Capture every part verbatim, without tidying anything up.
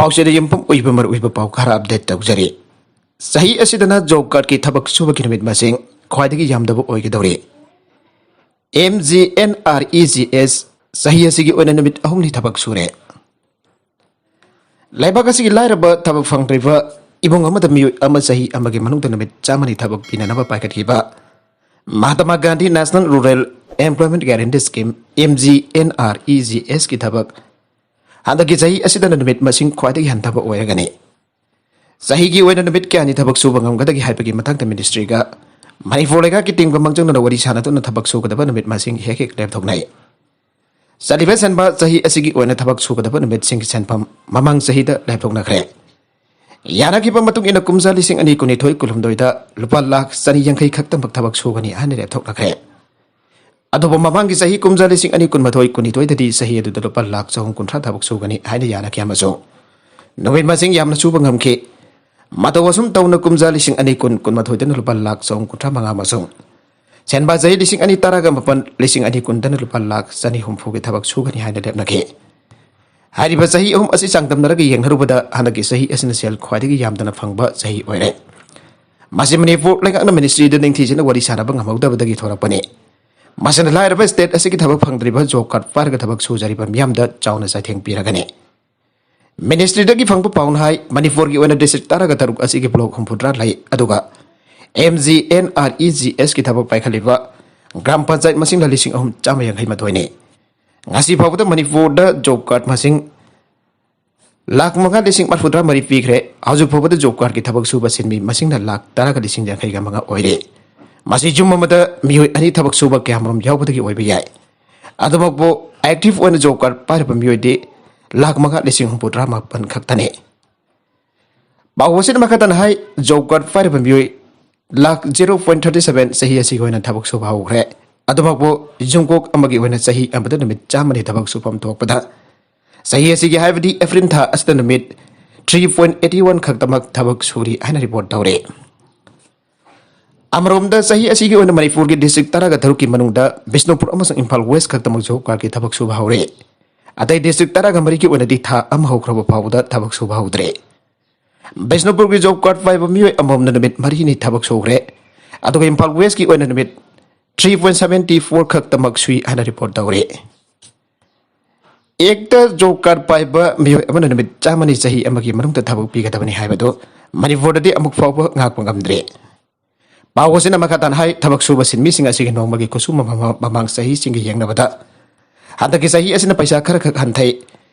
ꯑꯣꯛꯁꯤꯗ ꯌꯨꯝꯐꯝ ꯑꯣꯏꯕ ꯃꯔꯨꯑꯣꯏꯕ ꯄꯥꯎ ꯈꯔ ꯑꯞꯗꯦꯠ ꯇꯧꯖꯔꯤ꯫ ꯆꯍꯤ ꯑꯁꯤꯗꯅ ꯖꯣꯕ ꯀꯥꯔꯗꯀꯤ ꯊꯕꯛ ꯁꯨꯕꯒꯤ ꯅꯨꯃꯤꯠ ꯃꯁꯤꯡ ꯈ꯭ꯋꯥꯏꯗꯒꯤ ꯌꯥꯝꯗꯕ ꯑꯣꯏꯒꯗꯧꯔꯤ꯫ M G N R E G S ꯆꯍꯤ ꯑꯁꯤꯒꯤ ꯑꯣꯏꯅ ꯅꯨꯃꯤꯠ ꯑꯍꯨꯝꯅꯤ ꯊꯕꯛ ꯁꯨꯔꯦ꯫ ꯂꯩꯕꯥꯛ ꯑꯁꯤꯒꯤ ꯂꯥꯏꯔꯕ ꯊꯕꯛ ꯐꯪꯗ꯭ꯔꯤꯕ ꯏꯃꯨꯡ ꯑꯃꯗ ꯃꯤꯑꯣꯏ ꯑꯃ ꯆꯍꯤ ꯑꯃꯒꯤ ꯃꯅꯨꯡꯗ ꯅꯨꯃꯤꯠ ꯆꯥꯝꯃꯅꯤ ꯊꯕꯛ ꯄꯤꯅꯅꯕ ꯄꯥꯏꯈꯠꯈꯤꯕ Mahatma Gandhi national rural employment guarantee scheme, M G N R E G ꯑꯦꯁꯀꯤ ꯊꯕꯛ ꯍꯟꯗꯛꯀꯤ ꯆꯍꯤ ꯑꯁꯤꯗꯅ ꯅꯨꯃꯤꯠ ꯃꯁꯤꯡ ꯈ꯭ꯋꯥꯏꯗꯒꯤ ꯍꯟꯊꯕ ꯑꯣꯏꯔꯒꯅꯤ꯫ ꯆꯍꯤꯒꯤ ꯑꯣꯏꯅ ꯅꯨꯃꯤꯠ ꯀꯌꯥꯅꯤ ꯊꯕꯛ ꯁꯨꯕ ꯉꯝꯒꯗꯒꯦ ꯍꯥꯏꯕꯒꯤ ꯃꯇꯥꯡꯗ ꯃꯤꯅꯤꯁꯇ꯭ꯔꯤꯒ ꯃꯅꯤꯄꯨꯔ ꯂꯩꯉꯥꯛꯀꯤ ꯇꯤꯝꯒ ꯃꯥꯡꯖꯧꯅꯅ ꯋꯥꯔꯤ ꯁꯥꯟꯅꯗꯨꯅ ꯊꯕꯛ ꯁꯨꯒꯗꯕ ꯅꯨꯃꯤꯠ ꯃꯁꯤꯡ ꯍꯦꯛ ꯍꯦꯛ ꯂꯦꯞꯊꯣꯛꯅꯩ꯫ ꯆꯠꯂꯤꯕ ꯁꯦꯟꯕ ꯆꯍꯤ ꯑꯁꯤꯒꯤ ꯑꯣꯏꯅ ꯊꯕꯛ ꯁꯨꯒꯗꯕ ꯅꯨꯃꯤꯠꯁꯤꯡꯒꯤ ꯁꯦꯟꯐꯝ ꯃꯃꯥꯡ ꯆꯍꯤꯗ ꯂꯦꯞꯊꯣꯛꯅꯈ꯭ꯔꯦ꯫ ꯌꯥꯅꯈꯤꯕ ꯃꯇꯨꯡ ꯏꯟꯅ ꯀꯨꯝꯖꯥ ꯂꯤꯁꯤꯡ ꯑꯅꯤ ꯀꯨꯟꯅꯤꯊꯣꯏ ꯀꯨꯟꯍꯨꯝꯗꯣꯏꯗ ꯂꯨꯄꯥ ꯂꯥꯈ ꯆꯅꯤ ꯌꯥꯡꯈꯩ ꯈꯛꯇꯃꯛ ꯊꯕꯛ ꯁꯨꯒꯅꯤ ꯍꯥꯏꯅ ꯂꯦꯞꯊꯣꯛꯅꯈ꯭ꯔꯦ꯫ ꯑꯗꯨꯕꯨ ꯃꯃꯥꯡꯒꯤ ꯆꯍꯤ ꯀꯨꯝꯖꯥ ꯂꯤꯁꯤꯡ ꯑꯅꯤ ꯀꯨꯟꯃꯥꯊꯣꯏ ꯀꯨꯟꯅꯤꯊꯣꯏꯗꯗꯤ ꯆꯍꯤ ꯑꯗꯨꯗ ꯂꯨꯄꯥ ꯂꯥꯈ ꯆꯍꯨꯝ ꯀꯨꯟꯊ꯭ꯔꯥ ꯊꯕꯛ ꯁꯨꯒꯅꯤ ꯍꯥꯏꯅ ꯌꯥꯅꯈꯤ ꯑꯃꯁꯨꯡ ꯅꯨꯃꯤꯠ ꯃꯁꯤꯡ ꯌꯥꯝꯅ ꯁꯨꯕ ꯉꯝꯈꯤ꯫ ꯃꯇꯧ ꯑꯁꯨꯝ ꯇꯧꯅ ꯀꯨꯝꯖꯥ ꯂꯤꯁꯤꯡ ꯑꯅꯤ ꯀꯨꯟ ꯀꯨꯟꯃꯥꯊꯣꯏꯗꯅ ꯂꯨꯄꯥ ꯂꯥꯈ ꯆꯍꯨꯝ ꯀꯨꯟꯊ꯭ꯔꯥ ꯃꯉꯥ ꯑꯃꯁꯨꯡ ꯁꯦꯟꯕꯥ ꯆꯍꯤ ꯂꯤꯁꯤꯡ ꯑꯅꯤ ꯇꯔꯥꯒ ꯃꯥꯄꯟ ꯂꯤꯁꯤꯡ ꯑꯅꯤ ꯀꯨꯟꯗꯅ ꯂꯨꯄꯥ ꯂꯥꯈ ꯆꯅꯤ ꯍꯨꯝꯐꯨꯒꯤ ꯊꯕꯛ ꯁꯨꯒꯅꯤ ꯍꯥꯏꯅ ꯂꯦꯞꯅꯈꯤ꯫ ꯍꯥꯏꯔꯤꯕ ꯆꯍꯤ ꯑꯍꯨꯝ ꯑꯁꯤ ꯆꯥꯡꯗꯝꯅꯔꯒ ꯌꯦꯡꯅꯔꯨꯕꯗ ꯍꯟꯗꯛꯀꯤ ꯆꯍꯤ ꯑꯁꯤꯅ ꯁꯦꯜ ꯈ꯭ꯋꯥꯏꯗꯒꯤ ꯌꯥꯝꯗꯅ ꯐꯪꯕ ꯆꯍꯤ ꯑꯣꯏꯔꯦ꯫ ꯃꯁꯤ ꯃꯅꯤꯄꯨꯔ ꯂꯩꯉꯥꯛꯅ ꯃꯤꯅꯤꯁꯇ꯭ꯔꯤꯗ ꯅꯤꯡꯊꯤꯖꯅ ꯋꯥꯔꯤ ꯁꯥꯅꯕ ꯉꯝꯍꯧꯗꯕꯗꯒꯤ ꯊꯣꯔꯛꯄꯅꯤ꯫ ꯃꯁꯤꯅ ꯂꯥꯏꯔꯕ ꯁ꯭ꯇꯦꯠ ꯑꯁꯤꯒꯤ ꯊꯕꯛ ꯐꯪꯗ꯭ꯔꯤꯕ ꯖꯣꯕ ꯀꯥꯔꯗ ꯄꯥꯏꯔꯒ ꯊꯕꯛ ꯁꯨꯖꯔꯤꯕ ꯃꯤꯌꯥꯝꯗ ꯆꯥꯎꯅ ꯆꯩꯊꯦꯡ ꯄꯤꯔꯒꯅꯤ꯫ ꯃꯤꯅꯤꯁꯇ꯭ꯔꯤꯗꯒꯤ ꯐꯪꯕ ꯄꯥꯎꯅ ꯍꯥꯏ, ꯃꯅꯤꯄꯨꯔꯒꯤ ꯑꯣꯏꯅ ꯗꯤꯁꯇ꯭ꯔꯤꯛ ꯇꯔꯥꯒ ꯇꯔꯨꯛ ꯑꯁꯤꯒꯤ ꯕ꯭ꯂꯣꯛ ꯍꯨꯝꯐꯨꯇꯔꯥ ꯂꯩ, ꯑꯗꯨꯒ M G N R E G ꯑꯦꯁꯀꯤ ꯊꯕꯛ ꯄꯥꯏꯈꯠꯂꯤꯕ ꯒ꯭ꯔꯥꯝ ꯄꯟꯆꯥꯌꯠ ꯃꯁꯤꯡꯅ ꯂꯤꯁꯤꯡ ꯑꯍꯨꯝ ꯆꯥꯝꯃ ꯌꯥꯡꯈꯩ ꯃꯥꯊꯣꯏꯅꯤ꯫ ꯉꯁꯤ ꯐꯥꯎꯕꯗ ꯃꯅꯤꯄꯨꯔꯗ ꯖꯣꯕ ꯀꯥꯔꯗ ꯃꯁꯤꯡ ꯂꯥꯈ ꯃꯉꯥ ꯂꯤꯁꯤꯡ ꯃꯔꯤꯐꯨꯇꯔꯥ ꯃꯔꯤ ꯄꯤꯈ꯭ꯔꯦ꯫ ꯍꯧꯖꯤꯛ ꯐꯥꯎꯕꯗ ꯖꯣꯕ ꯀꯥꯔꯗꯀꯤ ꯊꯕꯛ ꯁꯨꯕ ꯁꯤꯟꯃꯤ ꯃꯁꯤꯡꯅ ꯂꯥꯈ ꯇꯔꯥꯒ ꯂꯤꯁꯤꯡ ꯌꯥꯡꯈꯩꯒ ꯃꯉꯥ ꯑꯣꯏꯔꯦ꯫ ꯃꯁꯤ ꯌꯨꯝ ꯑꯃꯗ ꯃꯤꯑꯣꯏ ꯑꯅꯤ ꯊꯕꯛ ꯁꯨꯕ ꯀꯌꯥꯃꯔꯨꯝ ꯌꯥꯎꯕꯗꯒꯤ ꯑꯣꯏꯕ ꯌꯥꯏ꯫ ꯑꯗꯨꯃꯛꯄꯨ, ꯑꯦꯛꯇꯤꯚ ꯑꯣꯏꯅ ꯖꯣꯕ ꯀꯥꯔꯗ ꯄꯥꯏꯔꯕ ꯃꯤꯑꯣꯏꯗꯤ ꯂꯥꯈ ꯃꯉꯥ ꯂꯤꯁꯤꯡ ꯍꯨꯝꯐꯨꯇꯔꯥ ꯃꯥꯄꯟ ꯈꯛꯇꯅꯤ꯫ ꯄꯥꯎ ꯑꯁꯤꯅ ꯃꯈꯥ ꯇꯥꯅ ꯍꯥꯏ, ꯖꯣꯕ ꯀꯥꯔꯗ ꯄꯥꯏꯔꯕ ꯃꯤꯑꯣꯏ lakh zero point thirty seven ꯆꯍꯤ ꯑꯁꯤꯒꯤ ꯑꯣꯏꯅ ꯊꯕꯛ ꯁꯨꯕ ꯍꯧꯈ꯭ꯔꯦ꯫ ꯑꯗꯨꯃꯛꯄꯨ, ꯌꯨꯝꯀꯣꯛ ꯑꯃꯒꯤ ꯑꯣꯏꯅ ꯆꯍꯤ ꯑꯃꯗ ꯅꯨꯃꯤꯠ ꯆꯥꯝꯃꯅꯤ ꯊꯕꯛ ꯁꯨꯐꯝ ꯊꯣꯛꯄꯗ, ꯆꯍꯤ ꯑꯁꯤꯒꯤ, ꯍꯥꯏꯕꯗꯤ ꯑꯦꯄ꯭ꯔꯤꯜ ꯊꯥ ꯑꯁꯤꯗ ꯅꯨꯃꯤꯠ ꯊ꯭ꯔꯤ ꯄꯣꯏꯟ ꯑꯩꯠꯇꯤ ꯋꯥꯟ ꯈꯛꯇꯃꯛ ꯊꯕꯛ ꯁꯨꯔꯤ ꯍꯥꯏꯅ ꯔꯤꯄꯣꯔꯠ ꯇꯧꯔꯤ꯫ ꯑꯃꯔꯣꯝꯗ, ꯆꯍꯤ ꯑꯁꯤꯒꯤ ꯑꯣꯏꯅ ꯃꯅꯤꯄꯨꯔꯒꯤ ꯗꯤꯁꯇ꯭ꯔꯤꯛ ꯇꯔꯥꯒ ꯇꯔꯨꯛꯀꯤ ꯃꯅꯨꯡꯗ ꯕꯤꯁꯅꯨꯄꯨꯔ ꯑꯃꯁꯨꯡ ꯏꯝꯐꯥꯜ ꯋꯦꯁ ꯈꯛꯇꯃꯛ ꯖꯣꯕ ꯀꯥꯔꯗꯀꯤ ꯊꯕꯛ ꯁꯨꯕ ꯍꯧꯔꯦ꯫ ꯑꯇꯩ ꯗꯤꯁꯇ꯭ꯔꯤꯛ ꯇꯔꯥꯒ ꯃꯔꯤꯒꯤ ꯑꯣꯏꯅꯗꯤ ꯊꯥ ꯑꯃ ꯍꯧꯈ꯭ꯔꯕ ꯐꯥꯎꯕꯗ ꯊꯕꯛ ꯁꯨꯕ ꯍꯧꯗ꯭ꯔꯦ꯫ ꯕꯤꯁꯅꯨꯄꯨꯔꯒꯤ ꯖꯣꯕ ꯀꯥꯔꯗ ꯄꯥꯏꯕ ꯃꯤꯑꯣꯏ ꯑꯃꯃꯝꯅ ꯅꯨꯃꯤꯠ ꯃꯔꯤꯅꯤ ꯊꯕꯛ ꯁꯨꯈ꯭ꯔꯦ꯫ ꯑꯗꯨꯒ ꯏꯝꯐꯥꯜ ꯋꯦꯁꯀꯤ ꯑꯣꯏꯅ ꯅꯨꯃꯤꯠ ꯊ꯭ꯔꯤ ꯄꯣꯏꯟ ꯁꯕꯦꯟꯇꯤ ꯐꯣꯔ ꯈꯛꯇꯃꯛ ꯁꯨꯏ ꯍꯥꯏꯅ ꯔꯤꯄꯣꯔꯠ ꯇꯧꯔꯤ꯫ ꯑꯦꯛꯇ ꯖꯣꯕ ꯀꯥꯔꯗ ꯄꯥꯏꯕ ꯃꯤꯑꯣꯏ ꯑꯃꯅ ꯅꯨꯃꯤꯠ ꯆꯥꯝꯃꯅꯤ ꯆꯍꯤ ꯑꯃꯒꯤ ꯃꯅꯨꯡꯗ ꯊꯕꯛ ꯄꯤꯒꯗꯕꯅꯤ ꯍꯥꯏꯕꯗꯨ ꯃꯅꯤꯄꯨꯔꯗꯗꯤ ꯑꯃꯨꯛ ꯐꯥꯎꯕ ꯉꯥꯛꯄ ꯉꯝꯗ꯭ꯔꯤ꯫ ꯄꯥꯎ ꯑꯁꯤꯅ ꯃꯈꯥ ꯇꯥꯅ ꯍꯥꯏ, ꯊꯕꯛ ꯁꯨꯕ ꯁꯤꯟꯃꯤꯁꯤꯡ ꯑꯁꯤꯒꯤ ꯅꯣꯡꯃꯒꯤ ꯈꯨꯠꯁꯨꯃꯟ ꯃꯃꯥꯡ ꯆꯍꯤꯁꯤꯡꯒ ꯌꯦꯡꯅꯕꯗ ꯍꯟꯗꯛꯀꯤ ꯆꯍꯤ ꯑꯁꯤꯅ ꯄꯩꯁꯥ ꯈꯔ ꯈꯛ ꯍꯟꯊꯩ꯫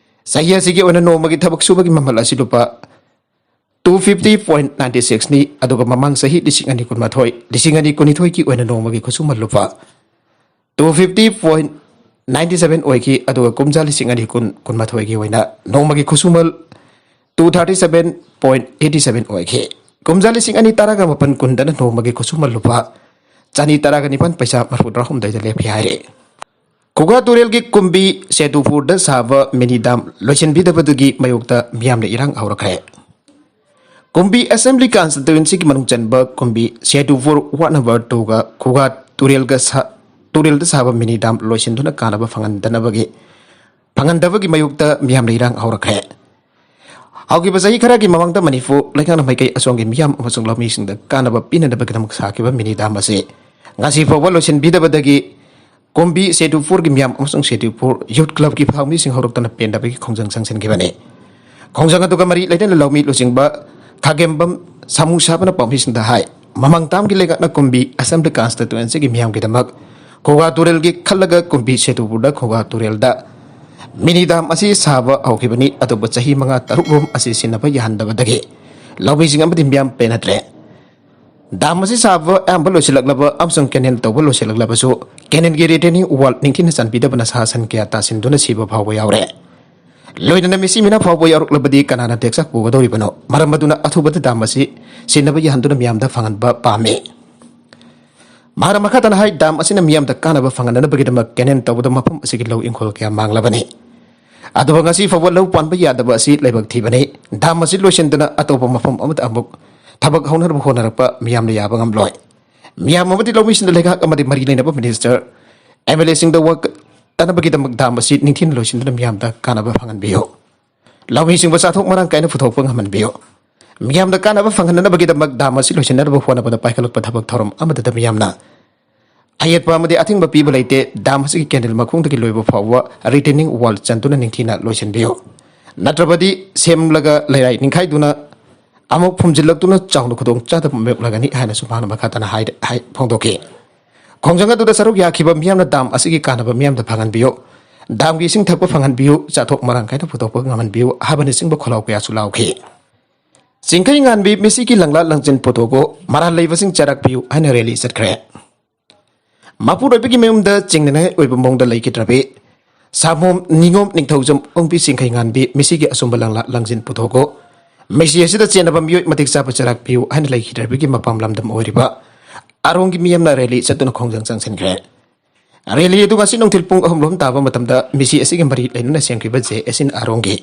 ꯆꯍꯤ ꯑꯁꯤꯒꯤ ꯑꯣꯏꯅ ꯅꯣꯡꯃꯒꯤ ꯊꯕꯛ ꯁꯨꯕꯒꯤ ꯃꯃꯜ ꯑꯁꯤ ꯂꯨꯄꯥ ꯇꯨ ꯐꯤꯐꯇꯤ ꯄꯣꯏꯟ ꯅꯥꯏꯟꯇꯤ ꯁꯤꯛꯁꯅꯤ, ꯑꯗꯨꯒ ꯃꯃꯥꯡ ꯆꯍꯤ ꯂꯤꯁꯤꯡ ꯑꯅꯤ ꯀꯨꯟꯃꯥꯊꯣꯏ, ꯂꯤꯁꯤꯡ ꯑꯅꯤ ꯀꯨꯟꯅꯤꯊꯣꯏꯒꯤ ꯑꯣꯏꯅ ꯅꯣꯡꯃꯒꯤ ꯈꯨꯠꯁꯨꯃꯟ ꯂꯨꯄꯥ two fifty point ninety seven ꯑꯣꯏꯈꯤ, ꯑꯗꯨꯒ ꯀꯨꯝꯖꯥ ꯂꯤꯁꯤꯡ ꯑꯅꯤ ꯀꯨꯟ ꯀꯨꯟꯃꯥꯊꯣꯏꯒꯤ ꯑꯣꯏꯅ ꯅꯣꯡꯃꯒꯤ ꯈꯨꯠꯁꯨꯃꯟ two thirty seven point eighty seven ꯑꯣꯏꯈꯤ꯫ ꯀꯨꯝꯖꯥ ꯂꯤꯁꯤꯡ ꯑꯅꯤ ꯇꯔꯥꯒ ꯃꯥꯄꯟ ꯀꯨꯟꯗꯅ ꯅꯣꯡꯃꯒꯤ ꯈꯨꯠꯁꯨꯃꯟ ꯂꯨꯄꯥ ꯆꯅꯤ ꯇꯔꯥꯒ ꯅꯤꯄꯥꯟ ꯄꯩꯁꯥ ꯃꯔꯐꯨꯇꯔꯥꯍꯨꯝꯗꯣꯏꯗ ꯂꯦꯞꯈꯤ ꯍꯥꯏꯔꯤ꯫ ꯈꯨꯒꯥ ꯇꯨꯔꯦꯜꯒꯤ ꯀꯨꯝꯕꯤ ꯁꯦꯇꯨꯄꯨꯔꯗ ꯁꯥꯕ ꯃꯤꯅꯤ ꯗꯥꯝ ꯂꯣꯏꯁꯤꯟꯕꯤꯗꯕꯗꯨꯒꯤ ꯃꯥꯌꯣꯛꯇ ꯃꯤꯌꯥꯝꯅ ꯏꯔꯥꯡ ꯍꯧꯔꯛꯈ꯭ꯔꯦ꯫ ꯀꯨꯝꯕꯤ ꯑꯦꯁꯦꯝꯕ꯭ꯂꯤ ꯀꯟꯁꯇꯤꯇ꯭ꯋꯦꯟꯁꯤꯒꯤ ꯃꯅꯨꯡ ꯆꯟꯕ ꯀꯨꯝꯕꯤ ꯁꯦꯇꯨꯄꯨꯔ ꯋꯥꯔꯗ ꯅꯝꯕꯔ ꯇꯨꯒ ꯈꯨꯒꯥ ꯇꯨꯔꯦꯜꯒ ꯁꯥ-, ꯇꯨꯔꯦꯜꯗ ꯁꯥꯕ ꯃꯤꯅꯤ ꯗꯥꯝ ꯂꯣꯏꯁꯤꯟꯗꯨꯅ ꯀꯥꯟꯅꯕ ꯐꯪꯍꯟꯗꯅꯕꯒꯤ, ꯐꯪꯍꯟꯗꯕꯒꯤ ꯃꯥꯌꯣꯛꯇ ꯃꯤꯌꯥꯝꯅ ꯏꯔꯥꯡ ꯍꯧꯔꯛꯈ꯭ꯔꯦ꯫ ꯍꯧꯈꯤꯕ ꯆꯍꯤ ꯈꯔꯒꯤ ꯃꯃꯥꯡꯗ ꯃꯅꯤꯄꯨꯔ ꯂꯩꯉꯥꯛꯅ ꯃꯥꯏꯀꯩ ꯑꯁꯣꯝꯒꯤ ꯃꯤꯌꯥꯝ ꯑꯃꯁꯨꯡ ꯂꯧꯃꯤꯁꯤꯡꯗ ꯀꯥꯟꯅꯕ ꯄꯤꯅꯅꯕꯒꯤꯗꯃꯛ ꯁꯥꯈꯤꯕ ꯃꯤꯅꯤ ꯗꯥꯝ ꯑꯁꯤ ꯉꯁꯤ ꯐꯥꯎꯕ ꯂꯣꯏꯁꯤꯟꯕꯤꯗꯕꯗꯒꯤ ꯀꯨꯝꯕꯤ ꯁꯦꯇꯨꯄꯨꯔꯒꯤ ꯃꯤꯌꯥꯝ ꯑꯃꯁꯨꯡ ꯁꯦꯇꯨꯄꯨꯔ ꯌꯨꯠ ꯀ꯭ꯂꯕꯀꯤ ꯂꯧꯃꯤꯁꯤꯡ ꯍꯧꯔꯛꯇꯨꯅ ꯄꯦꯟꯗꯕꯒꯤ ꯈꯣꯡꯖꯪ ꯆꯪꯁꯤꯟꯈꯤꯕꯅꯤ꯫ ꯈꯣꯡꯖꯪ ꯑꯗꯨꯒ ꯃꯔꯤ ꯂꯩꯅꯅ ꯂꯧꯃꯤ ꯂꯨꯆꯤꯡꯕ ꯈꯥꯒꯦꯝꯕꯝ ꯁꯥꯃꯨ ꯁꯥꯕꯅ ꯄꯥꯎꯃꯤꯁꯤꯡꯗ ꯍꯥꯏ, ꯃꯃꯥꯡ ꯇꯥꯝꯒꯤ ꯂꯩꯉꯥꯛꯅ ꯀꯨꯝꯕꯤ ꯑꯦꯁꯦꯝꯕ꯭ꯂꯤ ꯀꯟꯁꯇꯤꯇ꯭ꯋꯦꯟꯁꯤꯒꯤ ꯃꯤꯌꯥꯝꯒꯤꯗꯃꯛ ꯈꯨꯒꯥ ꯇꯨꯔꯦꯜꯒꯤ ꯈꯜꯂꯒ ꯀꯨꯝꯕꯤ ꯁꯦꯇꯨꯄꯨꯔꯗ ꯈꯨꯒꯥ ꯇꯨꯔꯦꯜꯗ ꯃꯤꯅꯤ ꯗꯥꯝ ꯑꯁꯤ ꯁꯥꯕ ꯍꯧꯈꯤꯕꯅꯤ, ꯑꯗꯨꯕꯨ ꯆꯍꯤ ꯃꯉꯥ ꯇꯔꯨꯛ ꯔꯣꯝ ꯑꯁꯤ ꯁꯤꯟꯅꯕ ꯌꯥꯍꯟꯗꯕꯗꯒꯤ ꯂꯧꯃꯤꯁꯤꯡ ꯑꯃꯗꯤ ꯃꯤꯌꯥꯝ ꯄꯦꯟꯅꯗ꯭ꯔꯦ꯫ ꯗꯥꯝ ꯑꯁꯤ ꯁꯥꯕ ꯑꯌꯥꯝꯕ ꯂꯣꯏꯁꯤꯜꯂꯛꯂꯕ ꯑꯃꯁꯨꯡ ꯀꯦꯅꯦꯜ ꯇꯧꯕ ꯂꯣꯏꯁꯤꯜꯂꯛꯂꯕꯁꯨ ꯀꯦꯅꯦꯜꯒꯤ ꯔꯤꯇꯦꯅꯤꯡ ꯋꯥꯜ ꯅꯤꯡꯊꯤꯅ ꯆꯟꯕꯤꯗꯕꯅ ꯁꯥ ꯁꯟ ꯀꯌꯥ ꯇꯥꯁꯤꯟꯗꯨꯅ ꯁꯤꯕ ꯐꯥꯎꯕ ꯌꯥꯎꯔꯦ꯫ ꯂꯣꯏꯅꯅ ꯃꯤꯁꯤ ꯃꯤꯅ ꯐꯥꯎꯕ ꯌꯥꯎꯔꯛꯂꯕꯗꯤ ꯀꯅꯥꯅ ꯇꯦꯛꯆ ꯄꯨꯒꯗꯧꯔꯤꯕꯅꯣ? ꯃꯔꯝ ꯑꯗꯨꯅ ꯑꯊꯨꯕꯗ ꯗꯥꯝ ꯑꯁꯤ ꯁꯤꯟꯅꯕ ꯌꯥꯍꯟꯗꯨꯅ ꯃꯤꯌꯥꯝꯗ ꯐꯪꯍꯟꯕ ꯄꯥꯝꯃꯤ꯫ ꯃꯍꯥꯛꯅ ꯃꯈꯥ ꯇꯥꯅ ꯍꯥꯏ, ꯗꯥꯝ ꯑꯁꯤꯅ ꯃꯤꯌꯥꯝꯗ ꯀꯥꯟꯅꯕ ꯐꯪꯍꯟꯅꯕꯒꯤꯗꯃꯛ ꯀꯦꯅꯦꯜ ꯇꯧꯕꯗ ꯃꯐꯝ ꯑꯁꯤꯒꯤ ꯂꯧ ꯏꯪꯈꯣꯜ ꯀꯌꯥ ꯃꯥꯡꯂꯕꯅꯤ꯫ ꯑꯗꯨꯕꯨ ꯉꯁꯤ ꯐꯥꯎꯕ ꯂꯧ ꯄꯥꯟꯕ ꯌꯥꯗꯕ ꯑꯁꯤ ꯂꯥꯏꯕꯛ ꯊꯤꯕꯅꯤ꯫ ꯗꯥꯝ ꯑꯁꯤ ꯂꯣꯏꯁꯤꯟꯗꯨꯅ ꯑꯇꯣꯞꯄ ꯃꯐꯝ ꯑꯃꯗ ꯑꯃꯨꯛ ꯊꯕꯛ ꯍꯧꯅꯅꯕ ꯍꯣꯠꯅꯔꯛꯄ ꯃꯤꯌꯥꯝꯅ ꯌꯥꯕ ꯉꯝꯂꯣꯏ꯫ ꯃꯤꯌꯥꯝ ꯑꯃꯗꯤ ꯂꯧꯃꯤꯁꯤꯡꯗ ꯂꯩꯉꯥꯛ ꯑꯃꯗꯤ ꯃꯔꯤ ꯂꯩꯅꯕ ꯃꯤꯅꯤꯁꯇꯔ, ꯑꯦꯝ ꯑꯦꯜ ꯑꯦꯁꯤꯡꯗ ꯋꯥꯀ-, ꯇꯅꯕꯒꯤꯗꯃꯛ ꯗꯥꯝ ꯑꯁꯤ ꯅꯤꯡꯊꯤꯅ ꯂꯣꯏꯁꯤꯟꯗꯨꯅ ꯃꯤꯌꯥꯝꯗ ꯀꯥꯟꯅꯕ ꯐꯪꯍꯟꯕꯤꯌꯨ꯫ ꯂꯧꯃꯤꯁꯤꯡꯕꯨ ꯆꯥꯊꯣꯛ ꯃꯔꯥꯡ ꯀꯥꯏꯅ ꯄꯨꯊꯣꯛꯄ ꯉꯝꯍꯟꯕꯤꯌꯨ꯫ ꯃꯤꯌꯥꯝꯗ ꯀꯥꯟꯅꯕ ꯐꯪꯍꯟꯅꯕꯒꯤꯗꯃꯛ ꯗꯥꯝ ꯑꯁꯤ ꯂꯣꯏꯁꯤꯟꯅꯅꯕ ꯍꯣꯠꯅꯕꯗ ꯄꯥꯏꯈꯠꯂꯛꯄ ꯊꯕꯛ ꯊꯧꯔꯝ ꯑꯃꯗꯇ ꯃꯤꯌꯥꯝꯅ ꯑꯌꯦꯠꯄ ꯑꯃꯗꯤ ꯑꯊꯤꯡꯕ ꯄꯤꯕ ꯂꯩꯇꯦ꯫ ꯗꯥꯝ ꯑꯁꯤꯒꯤ ꯀꯦꯅꯦꯜ ꯃꯈꯣꯡꯗꯒꯤ ꯂꯣꯏꯕ ꯐꯥꯎꯕ ꯔꯤꯇꯦꯅꯤꯡ ꯋꯥꯜ ꯆꯟꯗꯨꯅ ꯅꯤꯡꯊꯤꯅ ꯂꯣꯏꯁꯤꯟꯕꯤꯌꯨ꯫ ꯅꯠꯇ꯭ꯔꯕꯗꯤ ꯁꯦꯝꯂꯒ ꯂꯩꯔꯥꯏ ꯅꯤꯡꯈꯥꯏꯗꯨꯅ ꯑꯃꯨꯛ ꯐꯨꯝꯖꯤꯜꯂꯛꯇꯨꯅ ꯆꯥꯎꯅ ꯈꯨꯗꯣꯡ ꯆꯥꯗꯕ ꯃꯥꯌꯣꯛꯅꯒꯅꯤ ꯍꯥꯏꯅꯁꯨ ꯃꯍꯥꯛꯅ ꯃꯈꯥ ꯇꯥꯅ ꯍꯥꯏ-, ꯍꯥꯏ-, ꯐꯣꯡꯗꯣꯛꯈꯤ꯫ ꯈꯣꯡꯖꯪ ꯑꯗꯨꯗ ꯁꯔꯨꯛ ꯌꯥꯈꯤꯕ ꯃꯤꯌꯥꯝꯅ ꯗꯥꯝ ꯑꯁꯤꯒꯤ ꯀꯥꯟꯅꯕ ꯃꯤꯌꯥꯝꯗ ꯐꯪꯍꯟꯕꯤꯌꯨ, ꯗꯥꯝꯒꯤ ꯏꯁꯤꯡ ꯊꯛꯄ ꯐꯪꯍꯟꯕꯤꯌꯨ, ꯆꯥꯊꯣꯛ ꯃꯔꯥꯡ ꯀꯥꯏꯅ ꯄꯨꯊꯣꯛꯄ ꯉꯝꯍꯟꯕꯤꯌꯨ ꯍꯥꯏꯕꯅꯆꯤꯡꯕ ꯈꯣꯜꯂꯥꯎ ꯀꯌꯥꯁꯨ ꯂꯥꯎꯈꯤ꯫ ꯆꯤꯡꯈꯩ ꯉꯥꯟꯕꯤ ꯃꯤꯁꯤꯒꯤ ꯂꯪꯂꯥ ꯂꯪꯖꯤꯟ ꯄꯨꯊꯣꯛꯎ, ꯃꯔꯥꯜ ꯂꯩꯕꯁꯤꯡ ꯆꯩꯔꯥꯛꯄꯤꯌꯨ ꯍꯥꯏꯅ ꯔꯦꯂꯤ ꯆꯠꯈ꯭ꯔꯦ꯫ ꯃꯄꯨꯔꯣꯏꯕꯒꯤ ꯃꯌꯨꯝꯗ ꯆꯤꯡꯅꯅꯤꯡꯉꯥꯏ ꯑꯣꯏꯕ ꯃꯑꯣꯡꯗ ꯂꯩꯈꯤꯗ꯭ꯔꯕꯤ ꯁꯥꯃꯣꯝ ꯅꯤꯉꯣꯝ ꯅꯤꯡꯊꯧꯖꯝ ꯑꯣꯡꯕꯤ ꯆꯤꯡꯈꯩ ꯉꯥꯟꯕꯤ ꯃꯤꯁꯤꯒꯤ ꯑꯆꯨꯝꯕ ꯂꯪꯂꯥ ꯂꯪꯖꯤꯟ ꯄꯨꯊꯣꯛꯎ, ꯃꯤꯁꯤ ꯑꯁꯤꯗ ꯆꯦꯟꯅꯕ ꯃꯤꯑꯣꯏ ꯃꯇꯤꯛ ꯆꯥꯕ ꯆꯩꯔꯥꯛꯄꯤꯌꯨ ꯍꯥꯏꯅ ꯂꯩꯈꯤꯗ꯭ꯔꯕꯤꯒꯤ ꯃꯄꯥꯝ ꯂꯝꯗꯝ ꯑꯣꯏꯔꯤꯕ ꯑꯔꯣꯡꯒꯤ ꯃꯤꯌꯥꯝꯅ ꯔꯦꯂꯤ ꯆꯠꯇꯨꯅ ꯈꯣꯡꯖꯪ ꯆꯪꯁꯤꯟꯈ꯭ꯔꯦ꯫ ꯔꯦꯂꯤ ꯑꯗꯨ ꯉꯁꯤ ꯅꯨꯡꯊꯤꯜ ꯄꯨꯡ ꯑꯍꯨꯝ ꯂꯣꯝ ꯇꯥꯕ ꯃꯇꯝꯗ ꯃꯤꯁꯤ ꯑꯁꯤꯒꯤ ꯃꯔꯤ ꯂꯩꯅꯅ ꯁꯦꯝꯈꯤꯕ ꯖꯦ ꯑꯦꯁ ꯏꯟ ꯑꯔꯣꯡꯒꯤ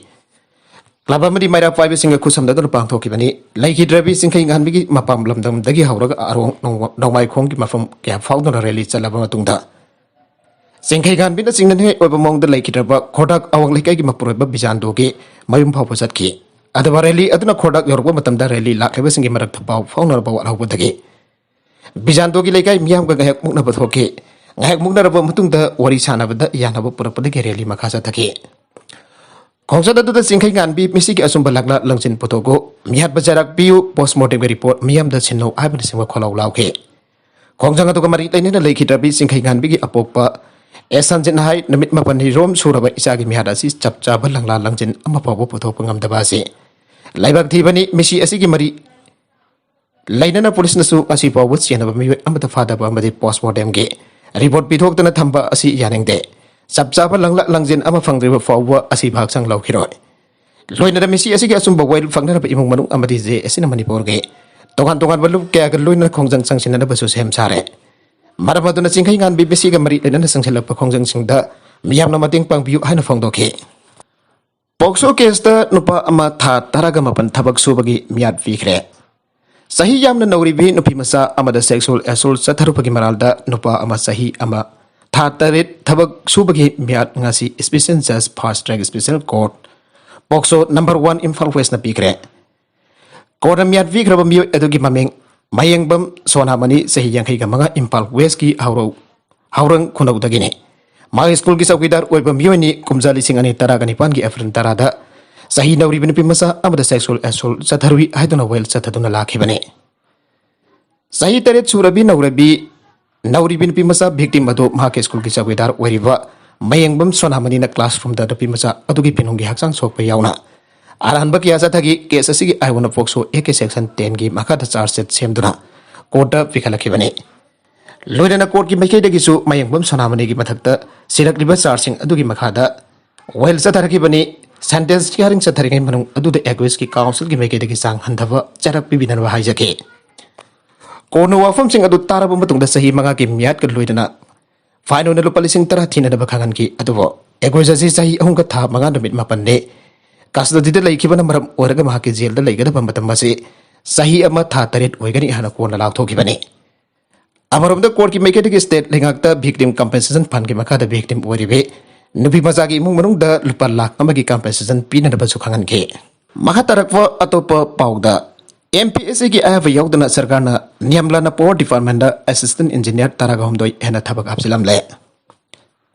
ꯀ꯭ꯂꯕ ꯑꯃꯗꯤ ꯃꯩꯔꯥ ꯄꯥꯏꯕꯁꯤꯡꯒ ꯈꯨꯠꯁꯝꯅꯗꯨꯅ ꯄꯥꯡꯊꯣꯛꯈꯤꯕꯅꯤ꯫ ꯂꯩꯈꯤꯗ꯭ꯔꯕꯤ ꯆꯤꯡꯈꯩ ꯉꯥꯟꯕꯤꯒꯤ ꯃꯄꯥꯝ ꯂꯝꯗꯝꯗꯒꯤ ꯍꯧꯔꯒ ꯑꯔꯣꯡ ꯅꯣꯡ-, ꯅꯣꯡꯃꯥꯏꯈꯣꯡꯒꯤ ꯃꯐꯝ ꯀꯌꯥ ꯐꯥꯎꯗꯨꯅ ꯔꯦꯂꯤ ꯆꯠꯂꯕ ꯃꯇꯨꯡꯗ ꯆꯤꯡꯈꯩ ꯉꯥꯟꯕꯤꯅ ꯆꯤꯡꯅꯅꯤꯡꯉꯥꯏ ꯑꯣꯏꯕ ꯃꯑꯣꯡꯗ ꯂꯩꯈꯤꯗ꯭ꯔꯕ ꯈꯣꯔꯗꯥꯛ ꯑꯋꯥꯡ ꯂꯩꯀꯥꯏꯒꯤ ꯃꯄꯨꯔꯣꯏꯕ ꯕꯤꯖꯥꯟꯗꯣꯒꯤ ꯃꯌꯨꯝ ꯐꯥꯎꯕ ꯆꯠꯈꯤ꯫ ꯑꯗꯨꯒ ꯔꯦꯂꯤ ꯑꯗꯨꯅ ꯈꯣꯔꯗꯥꯛ ꯌꯧꯔꯛꯄ ꯃꯇꯝꯗ ꯔꯦꯂꯤ ꯂꯥꯛꯂꯤꯕꯁꯤꯡꯒꯤ ꯃꯔꯛꯇ ꯄꯥꯎ ꯐꯥꯎꯅꯔꯕ ꯋꯥꯠꯍꯧꯕꯗꯒꯤ ꯕꯤꯖꯥꯟꯗꯣꯒꯤ ꯂꯩꯀꯥꯏ ꯃꯤꯌꯥꯝꯒ ꯉꯥꯏꯍꯥꯛ ꯃꯨꯛꯅꯕ ꯊꯣꯛꯈꯤ꯫ ꯉꯥꯏꯍꯥꯛ ꯃꯨꯛꯅꯔꯕ ꯃꯇꯨꯡꯗ ꯋꯥꯔꯤ ꯁꯥꯟꯅꯕꯗ ꯌꯥꯅꯕ ꯄꯨꯔꯛꯄꯗꯒꯤ ꯔꯦꯂꯤ ꯃꯈꯥ ꯆꯠꯊꯈꯤ꯫ ꯈꯣꯡꯆꯠ ꯑꯗꯨꯗ ꯆꯤꯡꯈꯩ ꯉꯥꯟꯕꯤ ꯃꯤꯁꯤꯒꯤ ꯑꯆꯨꯝꯕ ꯂꯪꯂꯥ ꯂꯪꯖꯤꯟ ꯄꯨꯊꯣꯛꯎ, ꯃꯤꯍꯥꯠꯄ ꯆꯩꯔꯥꯛ ꯄꯤꯌꯨ, ꯄꯣꯁꯃꯣꯔꯇꯦꯝꯒꯤ ꯔꯤꯄꯣꯔꯠ ꯃꯤꯌꯥꯝꯗ ꯁꯤꯟꯅꯧ ꯍꯥꯏꯕꯅꯆꯤꯡꯕ ꯈꯣꯜꯂꯥꯎ ꯂꯥꯎꯈꯤ꯫ ꯈꯣꯡꯖꯪ ꯑꯗꯨꯒ ꯃꯔꯤ ꯂꯩꯅꯅ ꯂꯩꯈꯤꯗ꯭ꯔꯕꯤ ꯆꯤꯡꯈꯩ ꯉꯥꯟꯕꯤꯒꯤ ꯑꯄꯣꯛꯄ ꯑꯦꯁ ꯁꯟꯖꯤꯠꯅ ꯍꯥꯏ, ꯅꯨꯃꯤꯠ ꯃꯥꯄꯟꯅꯤ ꯔꯣꯝ ꯁꯨꯔꯕ ꯏꯆꯥꯒꯤ ꯃꯤꯍꯥꯠ ꯑꯁꯤ ꯆꯞ ꯆꯥꯕ ꯂꯪꯂꯥ ꯂꯪꯖꯤꯟ ꯑꯃ ꯐꯥꯎꯕ ꯄꯨꯊꯣꯛꯄ ꯉꯝꯗꯕ ꯑꯁꯤ ꯂꯥꯏꯕꯛ ꯊꯤꯕꯅꯤ꯫ ꯃꯤꯁꯤ ꯑꯁꯤꯒꯤ ꯃꯔꯤ ꯂꯩꯅꯅ ꯄꯨꯂꯤꯁꯅꯁꯨ ꯉꯁꯤ ꯐꯥꯎꯕ ꯆꯦꯟꯅꯕ ꯃꯤꯑꯣꯏ ꯑꯃꯠꯇ ꯐꯥꯗꯕ ꯑꯃꯗꯤ ꯄꯣꯁꯃꯣꯔꯇꯦꯝꯒꯤ ꯔꯤꯄꯣꯔꯠ ꯄꯤꯊꯣꯛꯇꯅ ꯊꯝꯕ ꯑꯁꯤ ꯌꯥꯅꯤꯡꯗꯦ꯫ ꯆꯞ ꯆꯥꯕ ꯂꯪꯂꯥ ꯂꯪꯖꯤꯟ ꯑꯃ ꯐꯪꯗ꯭ꯔꯤꯕ ꯐꯥꯎꯕ ꯑꯁꯤꯕ ꯍꯛꯆꯥꯡ ꯂꯧꯈꯤꯔꯣꯏ꯫ ꯂꯣꯏꯅꯅ ꯃꯤꯁꯤ ꯑꯁꯤꯒꯤ ꯑꯆꯨꯝꯕ ꯋꯥꯌꯦꯜ ꯐꯪꯅꯅꯕ ꯏꯃꯨꯡ ꯃꯅꯨꯡ ꯑꯃꯗꯤ ꯖꯦ ꯑꯦꯁ ꯁꯤꯅ ꯃꯅꯤꯄꯨꯔꯒꯤ ꯇꯣꯉꯥꯟ ꯇꯣꯉꯥꯟꯕ ꯂꯨꯞ ꯀꯌꯥꯒ ꯂꯣꯏꯅꯅ ꯈꯣꯡꯖꯪ ꯆꯪꯁꯤꯟꯅꯅꯕꯁꯨ ꯁꯦꯝ ꯁꯥꯔꯦ꯫ ꯃꯔꯝ ꯑꯗꯨꯅ ꯆꯤꯡꯈꯩ ꯉꯥꯟꯕꯤ ꯃꯤꯁꯤꯒ ꯃꯔꯤ ꯂꯩꯅꯅ ꯆꯪꯁꯤꯜꯂꯛꯄ ꯈꯣꯡꯖꯪꯁꯤꯡꯗ ꯃꯤꯌꯥꯝꯅ ꯃꯇꯦꯡ ꯄꯥꯡꯕꯤꯌꯨ ꯍꯥꯏꯅ ꯐꯣꯡꯗꯣꯛꯈꯤ꯫ ꯄꯣꯛꯁꯣ ꯀꯦꯁꯇ ꯅꯨꯄꯥ ꯑꯃ ꯊꯥ ꯇꯔꯥꯒ ꯃꯥꯄꯟ ꯊꯕꯛ ꯁꯨꯕꯒꯤ ꯃꯤꯌꯥꯠ ꯄꯤꯈ꯭ꯔꯦ꯫ ꯆꯍꯤ ꯌꯥꯝꯅ ꯅꯧꯔꯤꯕꯤ ꯅꯨꯄꯤ ꯃꯆꯥ ꯑꯃꯗ ꯁꯦꯛꯁꯨꯑꯦꯜ ꯑꯦꯁꯣꯜ ꯆꯠꯊꯔꯨꯕꯒꯤ ꯃꯔꯥꯜꯗ ꯅꯨꯄꯥ ꯑꯃ ꯆꯍꯤ ꯑꯃ ꯊꯥ ꯊꯥ ꯇꯔꯦꯠ ꯊꯕꯛ ꯁꯨꯕꯒꯤ ꯃꯤꯌꯥꯠ ꯉꯁꯤ Special Judge Fast Track Special Court, POCSO number one, Imphal ꯋꯦꯁꯅ ꯄꯤꯈ꯭ꯔꯦ꯫ ꯀꯣꯔꯠꯅ ꯃꯤꯌꯥꯠ ꯄꯤꯈ꯭ꯔꯕ ꯃꯤꯑꯣꯏ ꯑꯗꯨꯒꯤ ꯃꯃꯤꯡ ꯃꯌꯦꯡꯕꯝ ꯁꯣꯅꯥꯃꯅꯤ, ꯆꯍꯤ ꯌꯥꯡꯈꯩꯒ ꯃꯉꯥ, ꯏꯝꯐꯥꯜ ꯋꯦꯁꯀꯤ ꯍꯧꯔꯧ-, ꯍꯧꯔꯪ ꯈꯨꯅꯧꯗꯒꯤꯅꯤ꯫ ꯃꯍꯥꯛ ꯁ꯭ꯀꯨꯜꯒꯤ ꯆꯧꯀꯤꯗꯥꯔ ꯑꯣꯏꯕ ꯃꯤꯑꯣꯏꯅꯤ꯫ ꯀꯨꯝꯖꯥ ꯂꯤꯁꯤꯡ ꯑꯅꯤ ꯇꯔꯥꯒ ꯅꯤꯄꯥꯟꯒꯤ ꯑꯦꯄ꯭ꯔꯤꯜ ꯇꯔꯥꯗ ꯆꯍꯤ ꯅꯧꯔꯤꯕ ꯅꯨꯄꯤ ꯃꯆꯥ ꯑꯃꯗ sexual assault ꯆꯠꯊꯔꯨꯏ ꯍꯥꯏꯗꯨꯅ ꯋꯥꯌꯦꯜ ꯆꯠꯊꯗꯨꯅ ꯂꯥꯛꯈꯤꯕꯅꯤ꯫ ꯆꯍꯤ ꯇꯔꯦꯠ ꯁꯨꯔꯕꯤ ꯅꯧꯔꯕꯤ, ꯅꯧꯔꯤꯕꯤ ꯅꯨꯄꯤ ꯃꯆꯥ victim ꯑꯗꯨ ꯃꯍꯥꯛꯀꯤ ꯁ꯭ꯀꯨꯜꯒꯤ ꯆꯧꯀꯤꯗꯥꯔ ꯑꯣꯏꯔꯤꯕ ꯃꯌꯦꯡꯕꯝ ꯁꯣꯅꯥꯃꯅꯤꯅ classroomꯗ ꯅꯨꯄꯤ ꯃꯆꯥ ꯑꯗꯨꯒꯤ ꯄꯤꯅꯨꯡꯒꯤ ꯍꯛꯆꯥꯡ ꯁꯣꯛꯄ ꯌꯥꯎꯅ ꯑꯔꯥꯟꯕ ꯀꯌꯥ ꯆꯠꯊꯈꯤ꯫ Case ꯑꯁꯤꯒꯤ ꯑꯥꯏꯟ ꯑꯣꯏꯅ ꯄꯣꯛꯁꯣ ꯑꯦ ꯀꯦ section tenꯒꯤ ꯃꯈꯥꯗ charge sheet ꯁꯦꯝꯗꯨꯅ ꯀꯣꯔꯠꯇ ꯄꯤꯈꯠꯂꯛꯈꯤꯕꯅꯤ꯫ ꯂꯣꯏꯅꯅ ꯀꯣꯔꯠꯀꯤ ꯃꯥꯏꯀꯩꯗꯒꯤꯁꯨ ꯃꯌꯦꯡꯕꯝ ꯁꯣꯅꯥꯃꯅꯤꯒꯤ ꯃꯊꯛꯇ ꯁꯤꯔꯛꯂꯤꯕ chargeꯁꯤꯡ ꯑꯗꯨꯒꯤ ꯃꯈꯥꯗ ꯋꯥꯌꯦꯜ ꯆꯠꯊꯔꯛꯈꯤꯕꯅꯤ꯫ Sentence hearing ꯆꯠꯊꯔꯤꯉꯩ ꯃꯅꯨꯡ ꯑꯗꯨꯗ accused councilꯒꯤ ꯃꯥꯏꯀꯩꯗꯒꯤ ꯆꯥꯡ ꯍꯟꯊꯕ ꯆꯩꯔꯥꯛ ꯄꯤꯕꯤꯅꯕ ꯍꯥꯏꯖꯈꯤ꯫ ꯀꯣꯔꯠꯅ ꯋꯥꯐꯝꯁꯤꯡ ꯑꯗꯨ ꯇꯥꯔꯕ ꯃꯇꯨꯡꯗ ꯆꯍꯤ ꯃꯉꯥꯒꯤ ꯃꯤꯌꯥꯠꯀ ꯂꯣꯏꯅꯅ fine ꯑꯣꯏꯅ ꯂꯨꯄꯥ ꯂꯤꯁꯤꯡ ꯇꯔꯥ ꯊꯤꯅꯅꯕ ꯈꯪꯍꯟꯈꯤ꯫ ꯑꯗꯨꯕꯨ accused ꯑꯁꯤ ꯆꯍꯤ ꯑꯍꯨꯝꯒ ꯊꯥ ꯃꯉꯥ ꯅꯨꯃꯤꯠ ꯃꯥꯄꯟꯅꯤ custodyꯗ ꯂꯩꯈꯤꯕꯅ ꯃꯔꯝ ꯑꯣꯏꯔꯒ ꯃꯍꯥꯛꯀꯤ jailꯗ ꯂꯩꯒꯗꯕ ꯃꯇꯝ ꯑꯁꯤ ꯆꯍꯤ ꯑꯃ ꯊꯥ ꯇꯔꯦꯠ ꯑꯣꯏꯒꯅꯤ ꯍꯥꯏꯅ ꯀꯣꯟꯅ ꯂꯥꯎꯊꯣꯛꯈꯤꯕꯅꯤ꯫ ꯑꯃꯔꯣꯝꯗ ꯀꯣꯔꯠꯀꯤ ꯃꯥꯏꯀꯩꯗꯒꯤ state ꯂꯩꯉꯥꯛꯇ victim compensation fundꯒꯤ ꯃꯈꯥꯗ victim ꯑꯣꯏꯔꯤꯕꯤ ꯅꯨꯄꯤ ꯃꯆꯥꯒꯤ ꯏꯃꯨꯡ ꯃꯅꯨꯡꯗ ꯂꯨꯄꯥ ꯂꯥꯈ ꯑꯃꯒꯤ compensation ꯄꯤꯅꯅꯕꯁꯨ ꯈꯪꯍꯟꯈꯤ꯫ ꯃꯈꯥ ꯇꯥꯔꯛꯄ ꯑꯇꯣꯞꯄ ꯄꯥꯎꯗ, MPSCꯒꯤ ꯑꯌꯥꯕ ꯌꯥꯎꯗꯅ ꯁꯔꯀꯥꯔꯅ ꯅꯤꯌꯝ ꯂꯥꯟꯅ power departmentꯇ assistant engineer ꯇꯔꯥꯒ ꯍꯨꯝꯗꯣꯏ ꯍꯦꯟꯅ ꯊꯕꯛ ꯍꯥꯞꯆꯤꯜꯂꯝꯂꯦ꯫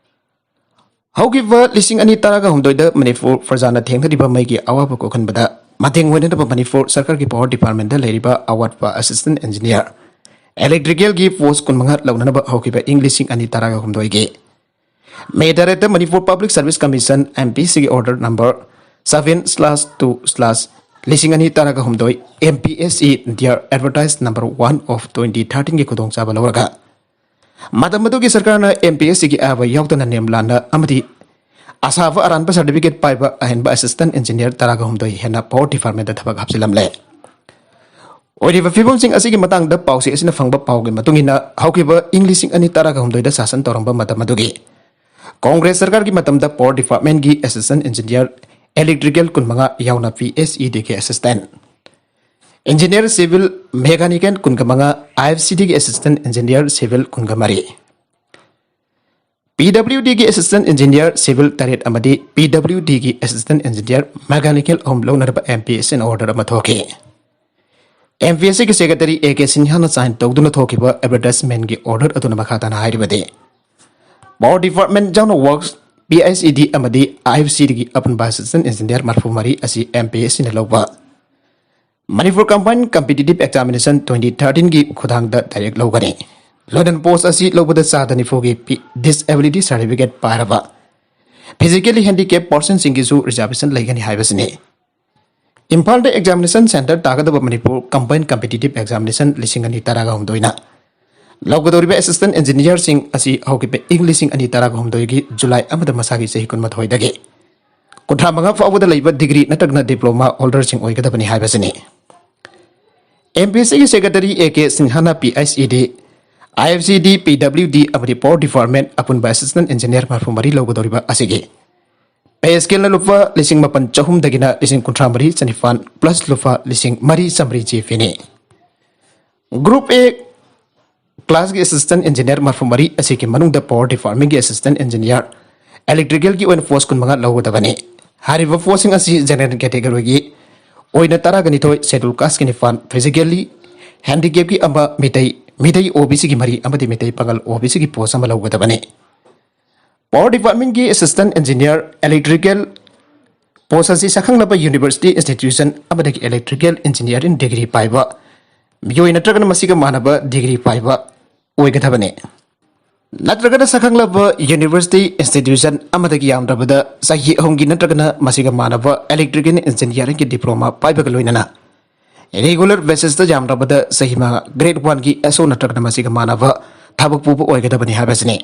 ꯍꯧꯈꯤꯕ ꯂꯤꯁꯤꯡ ꯑꯅꯤ ꯇꯔꯥꯒ ꯍꯨꯝꯗꯣꯏꯗ ꯃꯅꯤꯄꯨꯔ ꯄ꯭ꯔꯖꯥꯅ ꯊꯦꯡꯅꯔꯤꯕ ꯃꯩꯒꯤ ꯑꯋꯥꯕ ꯀꯣꯛꯍꯟꯕꯗ ꯃꯇꯦꯡ ꯑꯣꯏꯅꯅꯕ ꯃꯅꯤꯄꯨꯔ ꯁꯔꯀꯥꯔꯒꯤ power departmentꯇ ꯂꯩꯔꯤꯕ ꯑꯋꯥꯠꯄ assistant engineer, electricalꯒꯤ post ꯀꯨꯟꯃꯉꯥ ꯂꯧꯅꯅꯕ ꯍꯧꯈꯤꯕ ꯏꯪ ꯂꯤꯁꯤꯡ ꯑꯅꯤ ꯇꯔꯥꯒ ꯍꯨꯝꯗꯣꯏꯒꯤ ꯃꯦ ꯇꯔꯦꯠꯇ Manipur Public Service Commission, MPSCꯒꯤ order number seven slash two slash ꯂꯤꯁꯤꯡ ꯑꯅꯤ ꯇꯔꯥꯒ ꯍꯨꯝꯗꯣꯏ, MPSC, dear advertise number one of twenty thirteenꯒꯤ ꯈꯨꯗꯣꯡꯆꯥꯕ ꯂꯧꯔꯒ ꯃꯇꯝ ꯑꯗꯨꯒꯤ ꯁꯔꯀꯥꯔꯅ MPSCꯒꯤ ꯑꯌꯥꯕ ꯌꯥꯎꯗꯅ ꯅꯤꯌꯝ ꯂꯥꯟꯅ ꯑꯃꯗꯤ ꯑꯁꯥꯕ ꯑꯔꯥꯟꯕ certificate ꯄꯥꯏꯕ ꯑꯍꯦꯟꯕ assistant engineer ꯇꯔꯥꯒ ꯍꯨꯝꯗꯣꯏ ꯍꯦꯟꯅ power departmentꯇ ꯊꯕꯛ ꯍꯥꯞꯆꯤꯜꯂꯝꯂꯦ꯫ ꯑꯣꯏꯔꯤꯕ ꯐꯤꯕꯝꯁꯤꯡ ꯑꯁꯤꯒꯤ ꯃꯇꯥꯡꯗ ꯄꯥꯎꯆꯦ ꯑꯁꯤꯅ ꯐꯪꯕ ꯄꯥꯎꯒꯤ ꯃꯇꯨꯡ ꯏꯟꯅ, ꯍꯧꯈꯤꯕ ꯏꯪ ꯂꯤꯁꯤꯡ ꯑꯅꯤ ꯇꯔꯥꯒ ꯍꯨꯝꯗꯣꯏꯗ ꯁꯥꯁꯟ ꯇꯧꯔꯝꯕ ꯃꯇꯝ ꯑꯗꯨꯒꯤ ꯀꯣꯡꯒ꯭ꯔꯦꯁ ꯁꯔꯀꯥꯔꯒꯤ ꯃꯇꯝꯗ power departmentꯀꯤ assistant engineer, electrical ꯀꯨꯟꯃꯉꯥ ꯌꯥꯎꯅ PHEDꯒꯤ assistant engineer civil mechanical ꯀꯨꯟꯒ ꯃꯉꯥ, IFCDꯒꯤ assistant engineer civil ꯀꯨꯟꯒ ꯃꯔꯤ, PWDꯒꯤ Assistant Engineer Civil ꯇꯔꯦꯠ ꯑꯃꯗꯤ PWDꯒꯤ Assistant Engineer Mechanical ꯑꯍꯨꯝ ꯂꯧꯅꯅꯕ MPSCꯅ order ꯑꯃ ꯊꯣꯛꯈꯤ꯫ MPSCꯒꯤ Secretary A K ꯁꯤꯟꯍꯥꯅ sign ꯇꯧꯗꯨꯅ ꯊꯣꯛꯈꯤꯕ advertisementꯀꯤ order ꯑꯗꯨꯅ ꯃꯈꯥ ꯇꯥꯅ ꯍꯥꯏꯔꯤꯕꯗꯤ, Power Department ꯌꯥꯎꯅ Works, PICED ꯑꯃꯗꯤ IFCDꯒꯤ ꯑꯄꯨꯟꯕ Assistant Engineer ꯃꯔꯤꯐꯨ ꯃꯔꯤ ꯑꯁꯤ MPSCꯅ ꯂꯧꯕ Manipur Combined Competitive Examination twenty thirteenꯒꯤ ꯈꯨꯊꯥꯡꯗ direct ꯂꯧꯒꯅꯤ꯫ ꯂꯣꯏꯅꯅ post ꯑꯁꯤ ꯂꯧꯕꯗ ꯆꯥꯗ ꯅꯤꯐꯨꯒꯤ ꯄꯤ-, disability certificate ꯄꯥꯏꯔꯕ physically handicap personꯁꯤꯡꯒꯤꯁꯨ reservation ꯂꯩꯒꯅꯤ ꯍꯥꯏꯕꯁꯤꯅꯤ꯫ ꯏꯝꯐꯥꯜꯗ examination centre ꯇꯥꯒꯗꯕ Manipur Combined Competitive Examination ꯂꯤꯁꯤꯡ ꯑꯅꯤ ꯇꯔꯥꯒ ꯍꯨꯝꯗꯣꯏꯅ ꯂꯧꯒꯗꯧꯔꯤꯕ Assistant Engineerꯁꯤꯡ ꯑꯁꯤ ꯍꯧꯈꯤꯕ ꯏꯪ ꯂꯤꯁꯤꯡ ꯑꯅꯤ ꯇꯔꯥꯒ ꯍꯨꯝꯗꯣꯏꯒꯤ July ꯑꯃꯗ ꯃꯁꯥꯒꯤ ꯆꯍꯤ ꯀꯨꯟꯃꯥꯊꯣꯏꯗꯒꯤ ꯀꯨꯟꯊ꯭ꯔꯥ ꯃꯉꯥ ꯐꯥꯎꯕꯗ ꯂꯩꯕ degree ꯅꯠꯇ꯭ꯔꯒꯅ diploma holderꯁꯤꯡ ꯑꯣꯏꯒꯗꯕꯅꯤ ꯍꯥꯏꯕꯁꯤꯅꯤ꯫ MPSCꯒꯤ Secretary A K ꯁꯤꯟꯍꯥꯅ PICED, IFCD, PWD ꯑꯃꯗꯤ Power Department ꯑꯄꯨꯟꯕ Assistant Engineer ꯃꯔꯤꯐꯨ ꯃꯔꯤ ꯂꯧꯒꯗꯧꯔꯤꯕ ꯑꯁꯤꯒꯤ pay scaleꯅ ꯂꯨꯄꯥ ꯂꯤꯁꯤꯡ ꯃꯥꯄꯟ ꯆꯍꯨꯝꯗꯒꯤꯅ ꯂꯤꯁꯤꯡ ꯀꯨꯟꯊ꯭ꯔꯥ ꯃꯔꯤ ꯆꯅꯤꯄꯥꯟ plus ꯂꯨꯄꯥ ꯂꯤꯁꯤꯡ ꯃꯔꯤ ꯆꯥꯃꯔꯤ GPꯅꯤ꯫ Group A classꯀꯤ Assistant Engineer ꯃꯔꯤꯐꯨ ꯃꯔꯤ ꯑꯁꯤꯒꯤ ꯃꯅꯨꯡꯗ Power Departmentꯀꯤ Assistant Engineer Electricalꯒꯤ ꯑꯣꯏꯅ post ꯀꯨꯟꯃꯉꯥ ꯂꯧꯒꯗꯕꯅꯤ꯫ ꯍꯥꯏꯔꯤꯕ postꯁꯤꯡ ꯑꯁꯤ general categoryꯒꯤ ꯑꯣꯏꯅ ꯇꯔꯥꯒ ꯅꯤꯊꯣꯏ, schedule casteꯀꯤ ꯅꯤꯄꯥꯟ, physically handicapꯀꯤ ꯑꯃ, ꯃꯤꯇꯩ, ꯃꯤꯇꯩ OBCꯒꯤ ꯃꯔꯤ ꯑꯃꯗꯤ ꯃꯤꯇꯩ ꯄꯥꯉꯜ OBCꯒꯤ post ꯑꯃ ꯂꯧꯒꯗꯕꯅꯤ꯫ Power Departmentꯀꯤ Assistant Engineer Electrical post ꯑꯁꯤ ꯁꯛꯈꯪꯂꯕ university institution ꯑꯃꯗꯒꯤ electrical engineering degree ꯄꯥꯏꯕ ꯃꯤꯑꯣꯏ ꯅꯠꯇ꯭ꯔꯒꯅ ꯃꯁꯤꯒ ꯃꯥꯟꯅꯕ degree ꯄꯥꯏꯕ ꯑꯣꯏꯒꯗꯕꯅꯤ꯫ ꯅꯠꯇ꯭ꯔꯒꯅ ꯁꯛꯈꯪꯂꯕ university institution ꯑꯃꯗꯒꯤ ꯌꯥꯝꯗ꯭ꯔꯕꯗ ꯆꯍꯤ ꯑꯍꯨꯝꯒꯤ ꯅꯠꯇ꯭ꯔꯒꯅ ꯃꯁꯤꯒ ꯃꯥꯟꯅꯕ electrical engineeringꯒꯤ diploma ꯄꯥꯏꯕꯒ ꯂꯣꯏꯅꯅ regular basisꯇ ꯌꯥꯝꯗ꯭ꯔꯕꯗ ꯆꯍꯤ ꯃꯉꯥ grade oneꯒꯤ SO ꯅꯠꯇ꯭ꯔꯒꯅ ꯃꯁꯤꯒ ꯃꯥꯟꯅꯕ ꯊꯕꯛ ꯄꯨꯕ ꯑꯣꯏꯒꯗꯕꯅꯤ ꯍꯥꯏꯕꯁꯤꯅꯤ꯫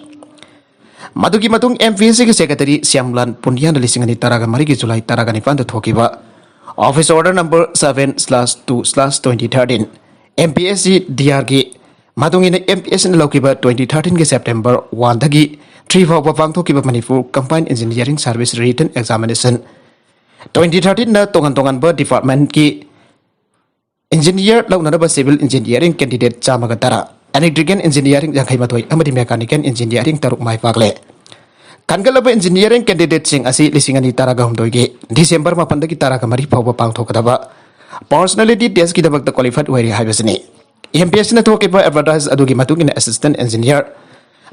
ꯃꯗꯨꯒꯤ ꯃꯇꯨꯡ MPSCꯒꯤ Secretary ꯁ꯭ꯌꯥꯝꯂꯥꯜ ꯄꯨꯅꯤꯌꯥꯅ ꯂꯤꯁꯤꯡ ꯑꯅꯤ ꯇꯔꯥꯒ ꯃꯔꯤꯒꯤ July ꯇꯔꯥꯒ ꯅꯤꯄꯥꯟꯗ ꯊꯣꯛꯈꯤꯕ Office Order number seven slash two slash twenty thirteen, MPSC DRꯒꯤ ꯃꯇꯨꯡ ꯏꯟꯅ MPSCꯅ ꯂꯧꯈꯤꯕ twenty thirteenꯒꯤ September oneꯗꯒꯤ three ꯐꯥꯎꯕ ꯄꯥꯡꯊꯣꯛꯈꯤꯕ Manipur Combined Engineering Service Written Examination twenty thirteenꯅ ꯇꯣꯉꯥꯟ ꯇꯣꯉꯥꯟꯕ departmentꯀꯤ engineer ꯂꯧꯅꯅꯕ civil engineering candidate ꯆꯥꯝꯃꯒ ꯇꯔꯥ, Electrical Engineering ꯌꯥꯡꯈꯩ ꯃꯥꯊꯣꯏ ꯑꯃꯗꯤ Mechanical Engineering ꯇꯔꯨꯛ ꯃꯥꯏ ꯄꯥꯛꯂꯦ꯫ ꯈꯟꯒꯠꯂꯕ engineering candidateꯁꯤꯡ ꯑꯁꯤ ꯂꯤꯁꯤꯡ ꯑꯅꯤ ꯇꯔꯥꯒ ꯍꯨꯝꯗꯣꯏꯒꯤ December ꯃꯥꯄꯟꯗꯒꯤ ꯇꯔꯥꯒ ꯃꯔꯤ ꯐꯥꯎꯕ ꯄꯥꯡꯊꯣꯛꯀꯗꯕ personality testꯀꯤꯗꯃꯛꯇ qualified ꯑꯣꯏꯔꯤ ꯍꯥꯏꯕꯁꯤꯅꯤ꯫ MPSCꯅ ꯊꯣꯛꯈꯤꯕ advertise ꯑꯗꯨꯒꯤ ꯃꯇꯨꯡ ꯏꯟꯅ Assistant Engineer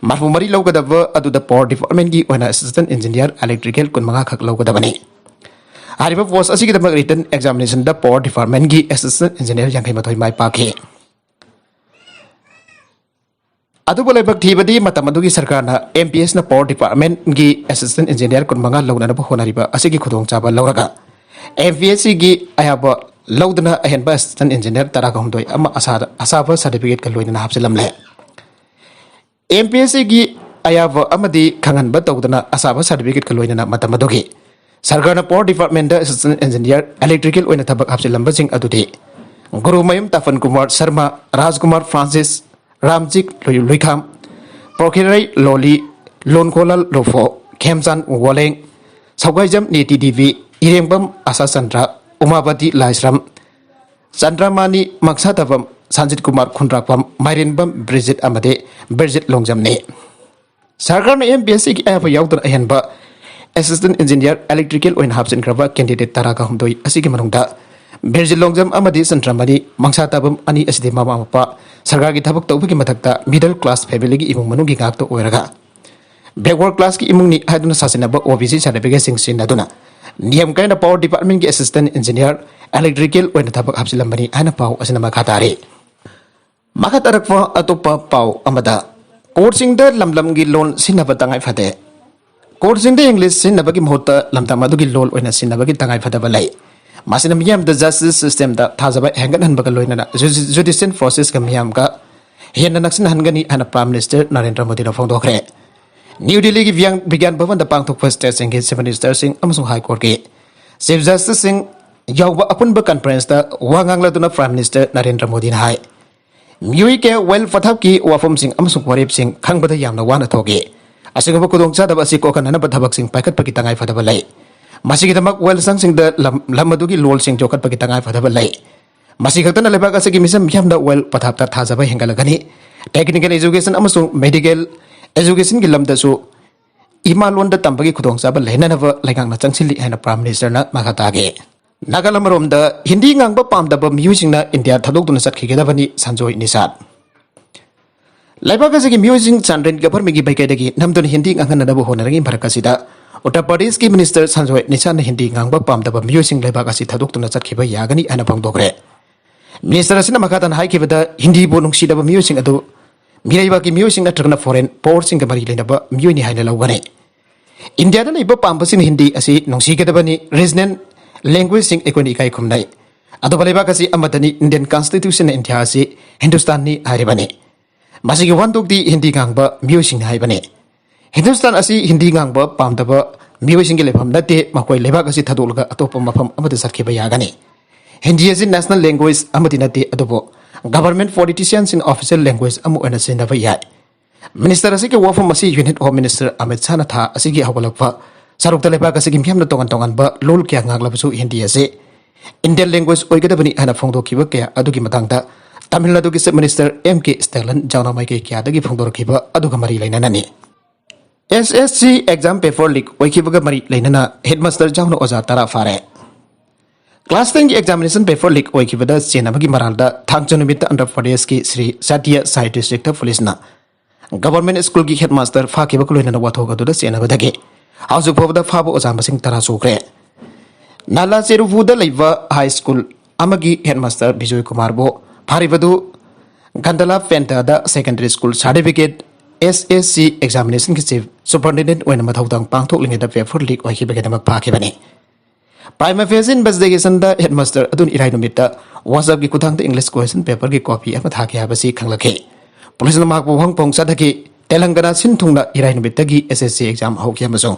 ꯃꯔꯐꯨ ꯃꯔꯤ ꯂꯧꯒꯗꯕ ꯑꯗꯨꯗ Power Departmentꯀꯤ ꯑꯣꯏꯅ Assistant Engineer Electrical ꯀꯨꯟꯃꯉꯥ ꯈꯛ ꯂꯧꯒꯗꯕꯅꯤ꯫ ꯍꯥꯏꯔꯤꯕ post ꯑꯁꯤꯒꯤꯗꯃꯛ written examinationꯗ Power Departmentꯀꯤ Assistant Engineer ꯌꯥꯡꯈꯩ ꯃꯥꯊꯣꯏ ꯃꯥꯏ ꯄꯥꯛꯈꯤ꯫ ꯑꯗꯨꯕꯨ ꯂꯥꯏꯕꯛ ꯊꯤꯕꯗꯤ ꯃꯇꯝ ꯑꯗꯨꯒꯤ ꯁꯔꯀꯥꯔꯅ MPSCꯅ Power Departmentꯀꯤ Assistant Engineer ꯀꯨꯟꯃꯉꯥ ꯂꯧꯅꯅꯕ ꯍꯣꯠꯅꯔꯤꯕ ꯑꯁꯤꯒꯤ ꯈꯨꯗꯣꯡꯆꯥꯕ ꯂꯧꯔꯒ MPSCꯒꯤ ꯑꯌꯥꯕ ꯂꯧꯗꯨꯅ ꯑꯍꯦꯟꯕ Assistant Engineer ꯇꯔꯥꯒ ꯍꯨꯝꯗꯣꯏ ꯑꯃ ꯑꯁꯥꯗ-, ꯑꯁꯥꯕ certificateꯀ ꯂꯣꯏꯅꯅ ꯍꯥꯞꯆꯤꯜꯂꯝꯂꯦ꯫ MPSCꯒꯤ ꯑꯌꯥꯕ ꯑꯃꯗꯤ ꯈꯪꯍꯟꯕ ꯇꯧꯗꯨꯅ ꯑꯁꯥꯕ certificateꯀ ꯂꯣꯏꯅꯅ ꯃꯇꯝ ꯑꯗꯨꯒꯤ ꯁꯔꯀꯥꯔꯅ Power Departmentꯇ Assistant Engineer Electrical ꯑꯣꯏꯅ ꯊꯕꯛ ꯍꯥꯞꯆꯤꯜꯂꯝꯕꯁꯤꯡ ꯑꯗꯨꯗꯤ ꯒꯨꯔꯨꯃꯌꯨꯝ ꯇꯥꯄꯟ ꯀꯨꯃꯥꯔ ꯁꯔꯃ, ꯔꯥꯖꯀꯨꯃꯥꯔ ꯐ꯭ꯔꯥꯟꯁꯤꯁ, ꯔꯥꯝꯖꯤꯛ ꯂꯨꯏ-, ꯂꯨꯏꯈꯥꯝ, ꯄ꯭ꯔꯣꯈꯤꯔꯩ ꯂꯣꯂꯤ, ꯂꯣꯟꯈꯣꯂꯥꯜ ꯂꯣꯐꯣ, ꯈꯦꯝꯆꯥꯟ ꯋꯥꯂꯦꯡ, ꯁꯧꯒꯥꯏꯖꯝ ꯅꯤꯇꯤ ꯗꯦꯕꯤ, ꯏꯔꯦꯡꯕꯝ ꯑꯁꯥ ꯆꯟꯗ꯭ꯔ, ꯎꯃꯥꯕꯇꯤ ꯂꯥꯏꯁ꯭ꯔꯝ, ꯆꯟꯗ꯭ꯔꯃꯥꯅꯤ ꯃꯪꯁꯥꯇꯕꯝ, ꯁꯟꯖꯤꯠ ꯀꯨꯃꯥꯔ ꯈꯨꯟꯗ꯭ꯔꯥꯛꯄꯝ, ꯃꯥꯏꯔꯦꯟꯕꯝ ꯕ꯭ꯔꯤꯖꯤꯠ ꯑꯃꯗꯤ ꯕ꯭ꯔꯤꯖꯤꯠ ꯂꯣꯡꯖꯝꯅꯤ꯫ ꯁꯔꯀꯥꯔꯅ MPSCꯒꯤ ꯑꯌꯥꯕ ꯌꯥꯎꯗꯅ ꯑꯍꯦꯟꯕ Assistant Engineer Electrical ꯑꯣꯏꯅ ꯍꯥꯞꯆꯤꯟꯈ꯭ꯔꯕ candidate ꯇꯔꯥꯒ ꯍꯨꯝꯗꯣꯏ ꯑꯁꯤꯒꯤ ꯃꯅꯨꯡꯗ ꯕꯤꯔꯖꯤꯠ ꯂꯣꯡꯖꯝ ꯑꯃꯗꯤ ꯆꯟꯗ꯭ꯔꯃꯅꯤ ꯃꯪꯁꯥꯇꯥꯕꯝ ꯑꯅꯤ ꯑꯁꯤꯗꯤ ꯃꯃꯥ ꯃꯄꯥ ꯁꯔꯀꯥꯔꯒꯤ ꯊꯕꯛ ꯇꯧꯕꯒꯤ ꯃꯊꯛꯇ middle class familyꯒꯤ ꯏꯃꯨꯡ ꯃꯅꯨꯡꯒꯤ ꯉꯥꯛꯇ ꯑꯣꯏꯔꯒ backward classꯀꯤ ꯏꯃꯨꯡꯅꯤ ꯍꯥꯏꯗꯨꯅ ꯁꯥꯁꯤꯟꯅꯕ OBC certificateꯁꯤꯡ ꯁꯤꯖꯤꯟꯅꯗꯨꯅ ꯅꯤꯌꯝ ꯀꯥꯏꯅ Power Departmentꯀꯤ Assistant Engineer Electrical ꯑꯣꯏꯅ ꯊꯕꯛ ꯍꯥꯞꯆꯤꯜꯂꯝꯕꯅꯤ ꯍꯥꯏꯅ ꯄꯥꯎ ꯑꯁꯤꯅ ꯃꯈꯥ ꯇꯥꯔꯤ꯫ ꯃꯈꯥ ꯇꯥꯔꯛꯄ ꯑꯇꯣꯞꯄ ꯄꯥꯎ ꯑꯃꯗ, courtꯁꯤꯡꯗ ꯂꯝꯂꯝꯒꯤ ꯂꯣꯟ ꯁꯤꯖꯤꯟꯅꯕ ꯇꯉꯥꯏ ꯐꯗꯦ꯫ Courtꯁꯤꯡꯗ English ꯁꯤꯖꯤꯟꯅꯕꯒꯤ ꯃꯍꯨꯠꯇ ꯂꯝꯗꯝ ꯑꯗꯨꯒꯤ ꯂꯣꯟ ꯑꯣꯏꯅ ꯁꯤꯖꯤꯟꯅꯕꯒꯤ ꯇꯉꯥꯏ ꯐꯗꯕ ꯂꯩ꯫ ꯃꯁꯤꯅ ꯃꯤꯌꯥꯝꯗ justice systemꯗ ꯊꯥꯖꯕ ꯍꯦꯟꯒꯠꯍꯟꯕꯒ ꯂꯣꯏꯅꯅ judi-, judicial processꯀ ꯃꯤꯌꯥꯝꯒ ꯍꯦꯟꯅ ꯅꯛꯁꯤꯟꯅꯍꯟꯒꯅꯤ ꯍꯥꯏꯅ Prime Minister ꯅꯔꯦꯟꯗ꯭ꯔ ꯃꯣꯗꯤꯅ ꯐꯣꯡꯗꯣꯛꯈ꯭ꯔꯦ꯫ ꯅ꯭ꯌꯨ ꯗꯦꯜꯂꯤꯒꯤ ꯕꯤꯌꯥꯟ-, ꯕꯤꯒ꯭ꯌꯥꯟ ꯚꯕꯟꯗ ꯄꯥꯡꯊꯣꯛꯄ stateꯁꯤꯡꯒꯤ Chief Ministerꯁꯤꯡ ꯑꯃꯁꯨꯡ High Courtꯀꯤ Chief Justiceꯁꯤꯡ ꯌꯥꯎꯕ ꯑꯄꯨꯟꯕ conferenceꯇ ꯋꯥ ꯉꯥꯡꯂꯗꯨꯅ Prime Minister ꯅꯔꯦꯟꯗ꯭ꯔ ꯃꯣꯗꯤꯅ ꯍꯥꯏ, ꯃꯤꯑꯣꯏ ꯀꯌꯥ ꯋꯥꯌꯦꯜ ꯄꯊꯥꯞꯀꯤ ꯋꯥꯐꯝꯁꯤꯡ ꯑꯃꯁꯨꯡ ꯋꯥꯔꯦꯞꯁꯤꯡ ꯈꯪꯕꯗ ꯌꯥꯝꯅ ꯋꯥꯅ ꯊꯣꯛꯏ꯫ ꯑꯁꯤꯒꯨꯝꯕ ꯈꯨꯗꯣꯡꯆꯥꯗꯕ ꯑꯁꯤ ꯀꯣꯛꯍꯟꯅꯅꯕ ꯊꯕꯛꯁꯤꯡ ꯄꯥꯏꯈꯠꯄꯒꯤ ꯇꯉꯥꯏ ꯐꯗꯕ ꯂꯩ꯫ ꯃꯁꯤꯒꯤꯗꯃꯛ ꯋꯥꯌꯦꯜꯁꯪꯁꯤꯡꯗ ꯂꯝ, ꯂꯝ ꯑꯗꯨꯒꯤ ꯂꯣꯜꯁꯤꯡ ꯌꯣꯛꯈꯠꯄꯒꯤ ꯇꯉꯥꯏ ꯐꯗꯕ ꯂꯩ꯫ ꯃꯁꯤ ꯈꯛꯇꯅ ꯂꯩꯕꯥꯛ ꯑꯁꯤꯒꯤ ꯃꯤꯆꯝ ꯃꯤꯌꯥꯝꯗ ꯋꯥꯌꯦꯜ ꯄꯊꯥꯞꯇ ꯊꯥꯖꯕ ꯍꯦꯟꯒꯠꯂꯛꯀꯅꯤ꯫ Technical education ꯑꯃꯁꯨꯡ medical educationꯒꯤ ꯂꯝꯗꯁꯨ ꯏꯃꯥ ꯂꯣꯟꯗ ꯇꯝꯕꯒꯤ ꯈꯨꯗꯣꯡꯆꯥꯕ ꯂꯩꯅꯅꯕ ꯂꯩꯉꯥꯛꯅ ꯆꯪꯁꯤꯜꯂꯤ ꯍꯥꯏꯅ Prime Ministerꯅ ꯃꯈꯥ ꯇꯥꯈꯤ꯫ ꯅꯥꯒꯥꯂꯦꯟ ꯑꯃꯔꯣꯝꯗ, ꯍꯤꯟꯗꯤ ꯉꯥꯡꯕ ꯄꯥꯝꯗꯕ ꯃꯤꯑꯣꯏꯁꯤꯡꯅ ꯏꯟꯗꯤꯌꯥ ꯊꯥꯗꯣꯛꯇꯨꯅ ꯆꯠꯈꯤꯒꯗꯕꯅꯤ, ꯁꯟꯖꯣꯏ ꯅꯤꯁꯥꯟ꯫ ꯂꯩꯕꯥꯛ ꯑꯁꯤꯒꯤ ꯃꯤꯑꯣꯏꯁꯤꯡ ꯆꯥꯟꯗ꯭ꯔꯤꯟ ꯒꯚꯔꯟꯃꯦꯟꯠꯀꯤ ꯃꯥꯏꯀꯩꯗꯒꯤ ꯅꯝꯗꯨꯅ ꯍꯤꯟꯗꯤ ꯉꯥꯡꯍꯟꯅꯅꯕ ꯍꯣꯠꯅꯔꯤꯉꯩ ꯃꯔꯛ ꯑꯁꯤꯗ, ꯎꯠꯇꯔ ꯄ꯭ꯔꯗꯦꯁꯀꯤ ꯃꯤꯅꯤꯁꯇꯔ ꯁꯟꯖꯣꯏ ꯅꯤꯁꯥꯟꯅ ꯍꯤꯟꯗꯤ ꯉꯥꯡꯕ ꯄꯥꯝꯗꯕ ꯃꯤꯑꯣꯏꯁꯤꯡ ꯂꯩꯕꯥꯛ ꯑꯁꯤ ꯊꯥꯗꯣꯛꯇꯨꯅ ꯆꯠꯈꯤꯕ ꯌꯥꯒꯅꯤ ꯍꯥꯏꯅ ꯐꯣꯡꯗꯣꯛꯈ꯭ꯔꯦ꯫ ꯃꯤꯅꯤꯁꯇꯔ ꯑꯁꯤꯅ ꯃꯈꯥ ꯇꯥꯅ ꯍꯥꯏꯈꯤꯕꯗ, ꯍꯤꯟꯗꯤꯕꯨ ꯅꯨꯡꯁꯤꯗꯕ ꯃꯤꯑꯣꯏꯁꯤꯡ ꯑꯗꯨ ꯃꯤꯔꯩꯕꯥꯛꯀꯤ ꯃꯤꯑꯣꯏꯁꯤꯡ ꯅꯠꯇ꯭ꯔꯒꯅ foreign powerꯁꯤꯡꯒ ꯃꯔꯤ ꯂꯩꯅꯕ ꯃꯤꯑꯣꯏꯅꯤ ꯍꯥꯏꯅ ꯂꯧꯒꯅꯤ꯫ ꯏꯟꯗꯤꯌꯥꯗ ꯂꯩꯕ ꯄꯥꯝꯕꯁꯤꯡꯅ ꯍꯤꯟꯗꯤ ꯑꯁꯤ ꯅꯨꯡꯁꯤꯒꯗꯕꯅꯤ, regional languagene ꯑꯩꯈꯣꯏꯅ ꯏꯀꯥꯏ ꯈꯨꯝꯅꯩ꯫ ꯑꯗꯨꯕꯨ ꯂꯩꯕꯥꯛ ꯑꯁꯤ ꯑꯃꯠꯇꯅꯤ, Indian Constitutionꯅ ꯏꯟꯗꯤꯌꯥ ꯑꯁꯤ ꯍꯤꯟꯗꯨꯁꯇꯥꯟꯅꯤ ꯍꯥꯏꯔꯤꯕꯅꯤ꯫ ꯃꯁꯤꯒꯤ ꯋꯥꯍꯟꯊꯣꯛꯇꯤ ꯍꯤꯟꯗꯤ ꯉꯥꯡꯕ ꯃꯤꯑꯣꯏꯁꯤꯡꯅ ꯍꯥꯏꯕꯅꯤ꯫ ꯍꯤꯟꯗꯨꯁꯇꯥꯟ ꯑꯁꯤ ꯍꯤꯟꯗꯤ ꯉꯥꯡꯕ ꯄꯥꯝꯗꯕ ꯃꯤꯑꯣꯏꯁꯤꯡꯒꯤ ꯂꯩꯐꯝ ꯅꯠꯇꯦ, ꯃꯈꯣꯏ ꯂꯩꯕꯥꯛ ꯑꯁꯤ ꯊꯥꯗꯣꯛꯂꯒ ꯑꯇꯣꯞꯄ ꯃꯐꯝ ꯑꯃꯗ ꯆꯠꯈꯤꯕ ꯌꯥꯒꯅꯤ꯫ ꯍꯤꯟꯗꯤ ꯑꯁꯤ national language ꯑꯃꯗꯤ ꯅꯠꯇꯦ, ꯑꯗꯨꯕꯨ government politicianꯁꯤꯡꯅ official language ꯑꯃ ꯑꯣꯏꯅ ꯁꯤꯖꯤꯟꯅꯕ ꯌꯥꯏ꯫ ꯃꯤꯅꯤꯁꯇꯔ ꯑꯁꯤꯒꯤ ꯋꯥꯐꯝ ꯑꯁꯤ Union Home Minister ꯑꯃꯤꯠ ꯁꯥꯍꯅ ꯊꯥ ꯑꯁꯤꯒꯤ ꯍꯧꯒꯠꯂꯛꯄ ꯁꯔꯨꯛꯇ ꯂꯩꯕꯥꯛ ꯑꯁꯤꯒꯤ ꯃꯤꯌꯥꯝꯅ ꯇꯣꯉꯥꯟ ꯇꯣꯉꯥꯟꯕ ꯂꯣꯜ ꯀꯌꯥ ꯉꯥꯡꯂꯕꯁꯨ ꯍꯤꯟꯗꯤ ꯑꯁꯤ Indian language ꯑꯣꯏꯒꯗꯕꯅꯤ ꯍꯥꯏꯅ ꯐꯣꯡꯗꯣꯛꯈꯤꯕ ꯀꯌꯥ ꯑꯗꯨꯒꯤ ꯃꯇꯥꯡꯗ ꯇꯥꯃꯤꯜ ꯅꯥꯗꯨꯒꯤ Chief Minister ꯑꯦꯝ ꯀꯦ ꯁ꯭ꯇꯥꯂꯤꯟ ꯖꯥꯎꯅ ꯃꯥꯏꯀꯩ ꯀꯌꯥꯗꯒꯤ ꯐꯣꯡꯗꯣꯔꯛꯈꯤꯕ ꯑꯗꯨꯒ ꯃꯔꯤ ꯂꯩꯅꯅꯅꯤ꯫ S S C exam paper leak ꯑꯣꯏꯈꯤꯕꯒ ꯃꯔꯤ ꯂꯩꯅꯅ headmaster ꯖꯥꯎꯅ ꯑꯣꯖꯥ ꯇꯔꯥ ꯐꯥꯔꯦ꯫ Class tenꯒꯤ examination paper leak ꯑꯣꯏꯈꯤꯕꯗ ꯆꯦꯟꯅꯕꯒꯤ ꯃꯔꯥꯜꯗ ꯊꯥꯡꯖ ꯅꯨꯃꯤꯠꯇ ꯑꯟꯙ꯭ꯔ ꯄ꯭ꯔꯗꯦꯁꯀꯤ ꯁ꯭ꯔꯤ ꯁꯇ꯭ꯌ ꯁꯥꯏ districtꯇ ꯄꯨꯂꯤꯁꯅ government schoolꯒꯤ headmaster ꯐꯥꯈꯤꯕꯒ ꯂꯣꯏꯅꯅ ꯋꯥꯊꯣꯛ ꯑꯗꯨꯗ ꯆꯦꯟꯅꯕꯗꯒꯤ ꯍꯧꯖꯤꯛ ꯐꯥꯎꯕꯗ ꯐꯥꯕ ꯑꯣꯖꯥ ꯃꯁꯤꯡ ꯇꯔꯥ ꯁꯨꯈ꯭ꯔꯦ꯫ ꯅꯥꯂꯥ ꯆꯦꯔꯨꯚꯨꯗ ꯂꯩꯕ high school ꯑꯃꯒꯤ headmaster Bijoy ꯀꯨꯃꯥꯔꯕꯨ ꯐꯥꯔꯤꯕꯗꯨ ꯒꯟꯗꯂꯥ ꯄꯦꯟꯇꯥꯗ secondary school certificate S S C examinationꯒꯤ chief superintendent ꯑꯣꯏꯅ ꯃꯊꯧ ꯇꯥꯡ ꯄꯥꯡꯊꯣꯛꯂꯤꯉꯩꯗ paper leak ꯑꯣꯏꯈꯤꯕꯒꯤꯗꯃꯛ ꯐꯥꯈꯤꯕꯅꯤ꯫ Prima facie investigationꯗ headmaster ꯑꯗꯨꯅ ꯏꯔꯥꯏ ꯅꯨꯃꯤꯠꯇ WhatsAppꯀꯤ ꯈꯨꯠꯊꯥꯡꯗ English question paperꯒꯤ copy ꯑꯃ ꯊꯥꯈꯤ ꯍꯥꯏꯕꯁꯤ ꯈꯪꯂꯛꯈꯤ꯫ ꯄꯨꯂꯤꯁꯅ ꯃꯍꯥꯛꯄꯨ ꯋꯥꯍꯪ ꯄꯥꯎꯍꯪ ꯆꯠꯊꯈꯤ꯫ ꯇꯦꯂꯪꯒꯅꯥ ꯁꯤꯟ ꯊꯨꯡꯅ ꯏꯔꯥꯏ ꯅꯨꯃꯤꯠꯇꯒꯤ S S C exam ꯍꯧꯈꯤ ꯑꯃꯁꯨꯡ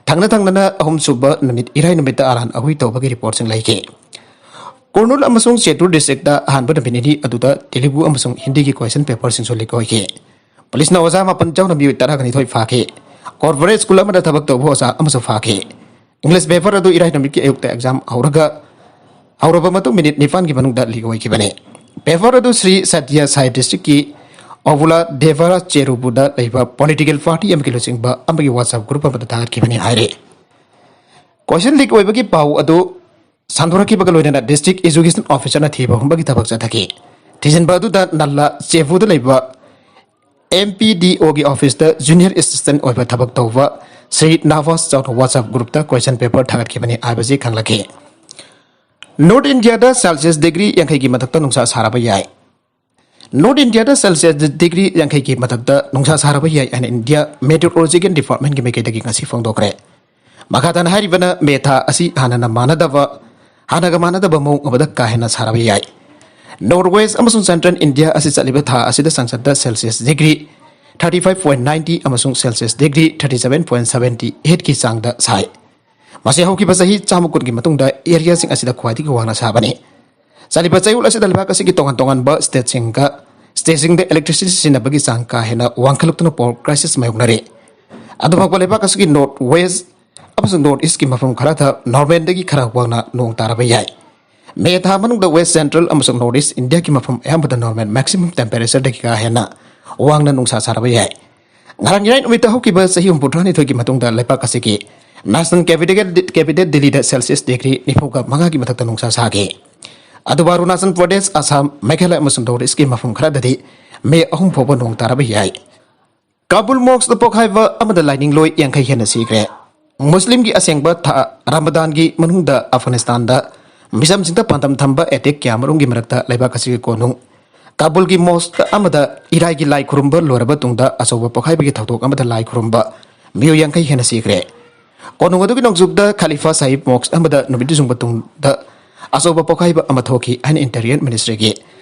ꯊꯪꯅ ꯊꯪꯅꯅ ꯑꯍꯨꯝꯁꯨꯕ ꯅꯨꯃꯤꯠ ꯏꯔꯥꯏ ꯅꯨꯃꯤꯠꯇ ꯑꯔꯥꯟ ꯑꯍꯣꯏ ꯇꯧꯕꯒꯤ reportꯁꯤꯡ ꯂꯩꯈꯤ꯫ ꯀꯨꯔꯅꯨꯜ ꯑꯃꯁꯨꯡ ꯆꯦꯇꯨꯔ districtꯇ ꯑꯍꯥꯟꯕ ꯅꯨꯃꯤꯠ ꯅꯤꯅꯤ ꯑꯗꯨꯗ ꯇꯦꯂꯨꯒꯨ ꯑꯃꯁꯨꯡ ꯍꯤꯟꯗꯤꯒꯤ question paperꯁꯤꯡꯁꯨ leak ꯑꯣꯏꯈꯤ꯫ ꯄꯨꯂꯤꯁꯅ ꯑꯣꯖꯥ ꯃꯥꯄꯟ ꯌꯥꯎꯅ ꯃꯤꯑꯣꯏ ꯇꯔꯥꯒ ꯅꯤꯊꯣꯏ ꯐꯥꯈꯤ꯫ Corporate school ꯑꯃꯗ ꯊꯕꯛ ꯇꯧꯕ ꯑꯣꯖꯥ ꯑꯃꯁꯨ ꯐꯥꯈꯤ꯫ English paper ꯑꯗꯨ ꯏꯔꯥꯏ ꯅꯨꯃꯤꯠꯀꯤ ꯑꯌꯨꯛꯇ exam ꯍꯧꯔꯒ, ꯍꯧꯔꯕ ꯃꯇꯨꯡ ꯃꯤꯅꯤꯠ ꯅꯤꯄꯥꯟꯒꯤ ꯃꯅꯨꯡꯗ leak ꯑꯣꯏꯈꯤꯕꯅꯤ꯫ Paper ꯑꯗꯨ ꯁ꯭ꯔꯤ ꯁꯇ꯭ꯌ ꯁꯥꯏ districtꯀꯤ ꯄꯥꯎꯕꯨꯂꯥ ꯗꯦꯕꯔꯥ ꯆꯦꯔꯨꯕꯨꯗ ꯂꯩꯕ ꯄꯣꯂꯤꯇꯤꯀꯦꯜ ꯄꯥꯔꯇꯤ ꯑꯃꯒꯤ ꯂꯨꯆꯤꯡꯕ ꯑꯃꯒꯤ WhatsApp ꯒ꯭ꯔꯨꯞ ꯑꯃꯗ ꯊꯥꯒꯠꯈꯤꯕꯅꯤ ꯍꯥꯏꯔꯤ꯫ ꯀꯣꯏꯁꯟ ꯂꯤꯛ ꯑꯣꯏꯕꯒꯤ ꯄꯥꯎ ꯑꯗꯨ ꯁꯟꯗꯣꯔꯛꯈꯤꯕꯒ ꯂꯣꯏꯅꯅ ꯗꯤꯁꯇ꯭ꯔꯤꯛ ꯑꯦꯖꯨꯀꯦꯁꯟ ꯑꯣꯐꯤꯁꯔꯅ ꯊꯤꯕ ꯍꯨꯝꯕꯒꯤ ꯊꯕꯛ ꯆꯠꯊꯈꯤ꯫ ꯊꯤꯖꯤꯟꯕ ꯑꯗꯨꯗ ꯅꯜꯂꯥ ꯆꯦꯕꯨꯗ ꯂꯩꯕ ꯑꯦꯝ ꯄꯤ ꯗꯤ ꯑꯣꯒꯤ ꯑꯣꯐꯤꯁꯇ ꯖꯨꯅꯤꯌꯔ ꯑꯦꯁꯤꯁꯇꯦꯟ ꯑꯣꯏꯕ ꯊꯕꯛ ꯇꯧꯕ ꯁ꯭ꯔꯤ ꯅꯥꯕꯥꯁ ꯆꯥꯎꯅ WhatsApp ꯒ꯭ꯔꯨꯞꯇ ꯀꯣꯏꯁꯟ ꯄꯦꯄꯔ ꯊꯥꯒꯠꯈꯤꯕꯅꯤ ꯍꯥꯏꯕꯁꯤ ꯈꯪꯂꯛꯈꯤ꯫ ꯅꯣꯔꯠ ꯏꯟꯗꯤꯌꯥꯗ ꯁꯦꯜꯁꯤꯌꯁ ꯗꯤꯒ꯭ꯔꯤ ꯌꯥꯡꯈꯩꯒꯤ ꯃꯊꯛꯇ ꯅꯨꯡꯁꯥ ꯁꯥꯔꯕ ꯌꯥꯏ꯫ ꯅꯣꯔꯠ ꯏꯟꯗꯤꯌꯥꯗ ꯁꯦꯜꯁꯤꯌꯁ ꯗꯤꯒ꯭ꯔꯤ ꯌꯥꯡꯈꯩꯒꯤ ꯃꯊꯛꯇ ꯅꯨꯡꯁꯥ ꯁꯥꯔꯕ ꯌꯥꯏ ꯍꯥꯏꯅ ꯏꯟꯗꯤꯌꯥ ꯃꯦꯇꯤꯑꯣꯔꯣꯂꯣꯖꯤꯀꯦꯜ ꯗꯤꯄꯥꯔꯠꯃꯦꯟꯒꯤ ꯃꯥꯏꯀꯩꯗꯒꯤ ꯉꯁꯤ ꯐꯣꯡꯗꯣꯛꯈ꯭ꯔꯦ꯫ ꯃꯈꯥ ꯇꯥꯅ ꯍꯥꯏꯔꯤꯕꯅ ꯃꯦ ꯊꯥ ꯑꯁꯤ ꯍꯥꯟꯅꯅ ꯃꯥꯟꯅꯗꯕ, ꯍꯥꯟꯅꯒ ꯃꯥꯟꯅꯗꯕ ꯃꯑꯣꯡ ꯑꯃꯗ ꯀꯥ ꯍꯦꯟꯅ ꯁꯥꯔꯕ ꯌꯥꯏ꯫ ꯅꯣꯔꯠ ꯋꯦꯁ ꯑꯃꯁꯨꯡ ꯁꯦꯟꯇ꯭ꯔꯦꯜ ꯏꯟꯗꯤꯌꯥ ꯑꯁꯤ ꯆꯠꯂꯤꯕ ꯊꯥ ꯑꯁꯤꯗ ꯆꯥꯡꯆꯠꯇ celsius degree thirty five point ninety ꯑꯃꯁꯨꯡ celsius degree thirty seven point seventy eight ꯀꯤ ꯆꯥꯡꯗ ꯁꯥꯏ꯫ ꯃꯁꯤ ꯍꯧꯈꯤꯕ ꯆꯍꯤ ꯆꯥꯝꯃ ꯀꯨꯟꯒꯤ ꯃꯇꯨꯡꯗ ꯑꯦꯔꯤꯌꯥꯁꯤꯡ ꯑꯁꯤꯗ ꯈ꯭ꯋꯥꯏꯗꯒꯤ ꯋꯥꯡꯅ ꯁꯥꯕꯅꯤ꯫ ꯆꯠꯂꯤꯕ ꯆꯌꯣꯜ ꯑꯁꯤꯗ ꯂꯩꯕꯥꯛ ꯑꯁꯤꯒꯤ ꯇꯣꯉꯥꯟ ꯇꯣꯉꯥꯟꯕ ꯁ꯭ꯇꯦꯠꯁꯤꯡꯒ, ꯁ꯭ꯇꯦꯠꯁꯤꯡꯗ ꯏꯂꯦꯛꯇ꯭ꯔꯤꯁꯤꯇꯤ ꯁꯤꯖꯤꯟꯅꯕꯒꯤ ꯆꯥꯡ ꯀꯥ ꯍꯦꯟꯅ ꯋꯥꯡꯈꯠꯂꯛꯇꯨꯅ ꯄꯥꯋꯔ ꯀ꯭ꯔꯥꯏꯁꯤꯁ ꯃꯥꯌꯣꯛꯅꯔꯤ꯫ ꯑꯗꯨꯐꯥꯎꯕ ꯂꯩꯕꯥꯛ ꯑꯁꯤꯒꯤ ꯅꯣꯔꯠ ꯋꯦꯁ ꯑꯃꯁꯨꯡ ꯅꯣꯔꯠ ꯏꯁꯀꯤ ꯃꯐꯝ ꯈꯔꯗ ꯅꯣꯔꯃꯦꯜꯗꯒꯤ ꯈꯔ ꯋꯥꯡꯅ ꯅꯣꯡ ꯇꯥꯔꯕ ꯌꯥꯏ꯫ ꯃꯦ ꯊꯥ ꯃꯅꯨꯡꯗ ꯋꯦꯁ ꯁꯦꯟꯇ꯭ꯔꯦꯜ ꯑꯃꯁꯨꯡ ꯅꯣꯔꯠ ꯏꯁ ꯏꯟꯗꯤꯌꯥꯒꯤ ꯃꯐꯝ ꯑꯌꯥꯝꯕꯗ ꯅꯣꯔꯃꯦꯜ ꯃꯦꯛꯁꯤꯃꯝ ꯇꯦꯝꯄꯦꯔꯦꯆꯔꯗꯒꯤ ꯀꯥ ꯍꯦꯟꯅ ꯋꯥꯡꯅ ꯅꯨꯡꯁꯥ ꯁꯥꯔꯕ ꯌꯥꯏ꯫ ꯉꯔꯥꯡ ꯏꯔꯥꯏ ꯅꯨꯃꯤꯠꯇ ꯍꯧꯈꯤꯕ ꯆꯍꯤ ꯍꯨꯝꯐꯨ ꯇꯔꯥꯅꯤꯊꯣꯏꯒꯤ ꯃꯇꯨꯡꯗ ꯂꯩꯕꯥꯛ ꯑꯁꯤꯒꯤ ꯅꯦꯁꯅꯦꯜ ꯀꯦꯄꯤꯇꯦꯜ, ꯀꯦꯄꯤꯇꯦꯜ ꯗꯤꯜꯂꯤꯗ ꯁꯦꯜꯁꯤꯌꯁ ꯗꯤꯒ꯭ꯔꯤ ꯅꯤꯐꯨꯒ ꯃꯉꯥꯒꯤ ꯃꯊꯛꯇ ꯅꯨꯡꯁꯥ ꯁꯥꯈꯤ꯫ ꯑꯗꯨꯕꯨ ꯑꯔꯨꯅꯥꯆꯜ ꯄ꯭ꯔꯗꯦꯁ, ꯑꯁꯥꯝ, ꯃꯦꯘꯥꯂꯌ ꯑꯃꯁꯨꯡ ꯅꯣꯔꯠ ꯏꯁꯀꯤ ꯃꯐꯝ ꯈꯔꯗꯗꯤ ꯃꯦ ꯑꯍꯨꯝ ꯐꯥꯎꯕ ꯅꯣꯡ ꯇꯥꯔꯕ ꯌꯥꯏ꯫ ꯀꯥꯕꯨꯜ ꯃꯣꯁꯛꯇ ꯄꯣꯈꯥꯏꯕ ꯑꯃꯗ ꯂꯥꯏꯅꯤꯡꯂꯣꯏ ꯌꯥꯡꯈꯩ ꯍꯦꯟꯅ ꯁꯤꯈ꯭ꯔꯦ꯫ ꯃꯨꯁꯂꯤꯝꯒꯤ ꯑꯁꯦꯡꯕ ꯊꯥ ꯔꯃꯗꯥꯟꯒꯤ ꯃꯅꯨꯡꯗ ꯑꯐꯒꯥꯅꯤꯁꯇꯥꯟꯗ ꯃꯤꯆꯝꯁꯤꯡꯗ ꯄꯥꯟꯗꯝ ꯊꯝꯕ ꯑꯦꯇꯦꯛ ꯀꯌꯥꯃꯔꯨꯝꯒꯤ ꯃꯔꯛꯇ ꯂꯩꯕꯥꯛ ꯑꯁꯤꯒꯤ ꯀꯣꯅꯨꯡ ꯀꯥꯕꯨꯜꯒꯤ ꯃꯣꯁꯛ ꯑꯃꯗ ꯏꯔꯥꯏꯒꯤ ꯂꯥꯏ ꯈꯨꯔꯨꯝꯕ ꯂꯣꯏꯔꯕ ꯇꯨꯡꯗ ꯑꯆꯧꯕ ꯄꯣꯈꯥꯏꯕꯒꯤ ꯊꯧꯗꯣꯛ ꯑꯃꯗ ꯂꯥꯏ ꯈꯨꯔꯨꯝꯕ ꯃꯤꯑꯣꯏ ꯌꯥꯡꯈꯩ ꯍꯦꯟꯅ ꯁꯤꯈ꯭ꯔꯦ꯫ ꯀꯣꯅꯨꯡ ꯑꯗꯨꯒꯤ ꯅꯣꯡꯆꯨꯞꯇ ꯈꯂꯤꯐꯥ ꯁꯥꯍꯤꯕ ꯃꯣꯁꯛ ꯑꯃꯗ ꯅꯨꯃꯤꯠ ꯌꯨꯡꯕ ꯇꯨꯡꯗ ꯑꯆꯧꯕ ꯄꯣꯈꯥꯏꯕ ꯑꯃ ꯊꯣꯛꯈꯤ ꯍꯥꯏꯅ ꯏꯟꯇꯤꯔꯤꯌꯔ ꯃꯤꯅꯤꯁꯇ꯭ꯔꯤꯒꯤ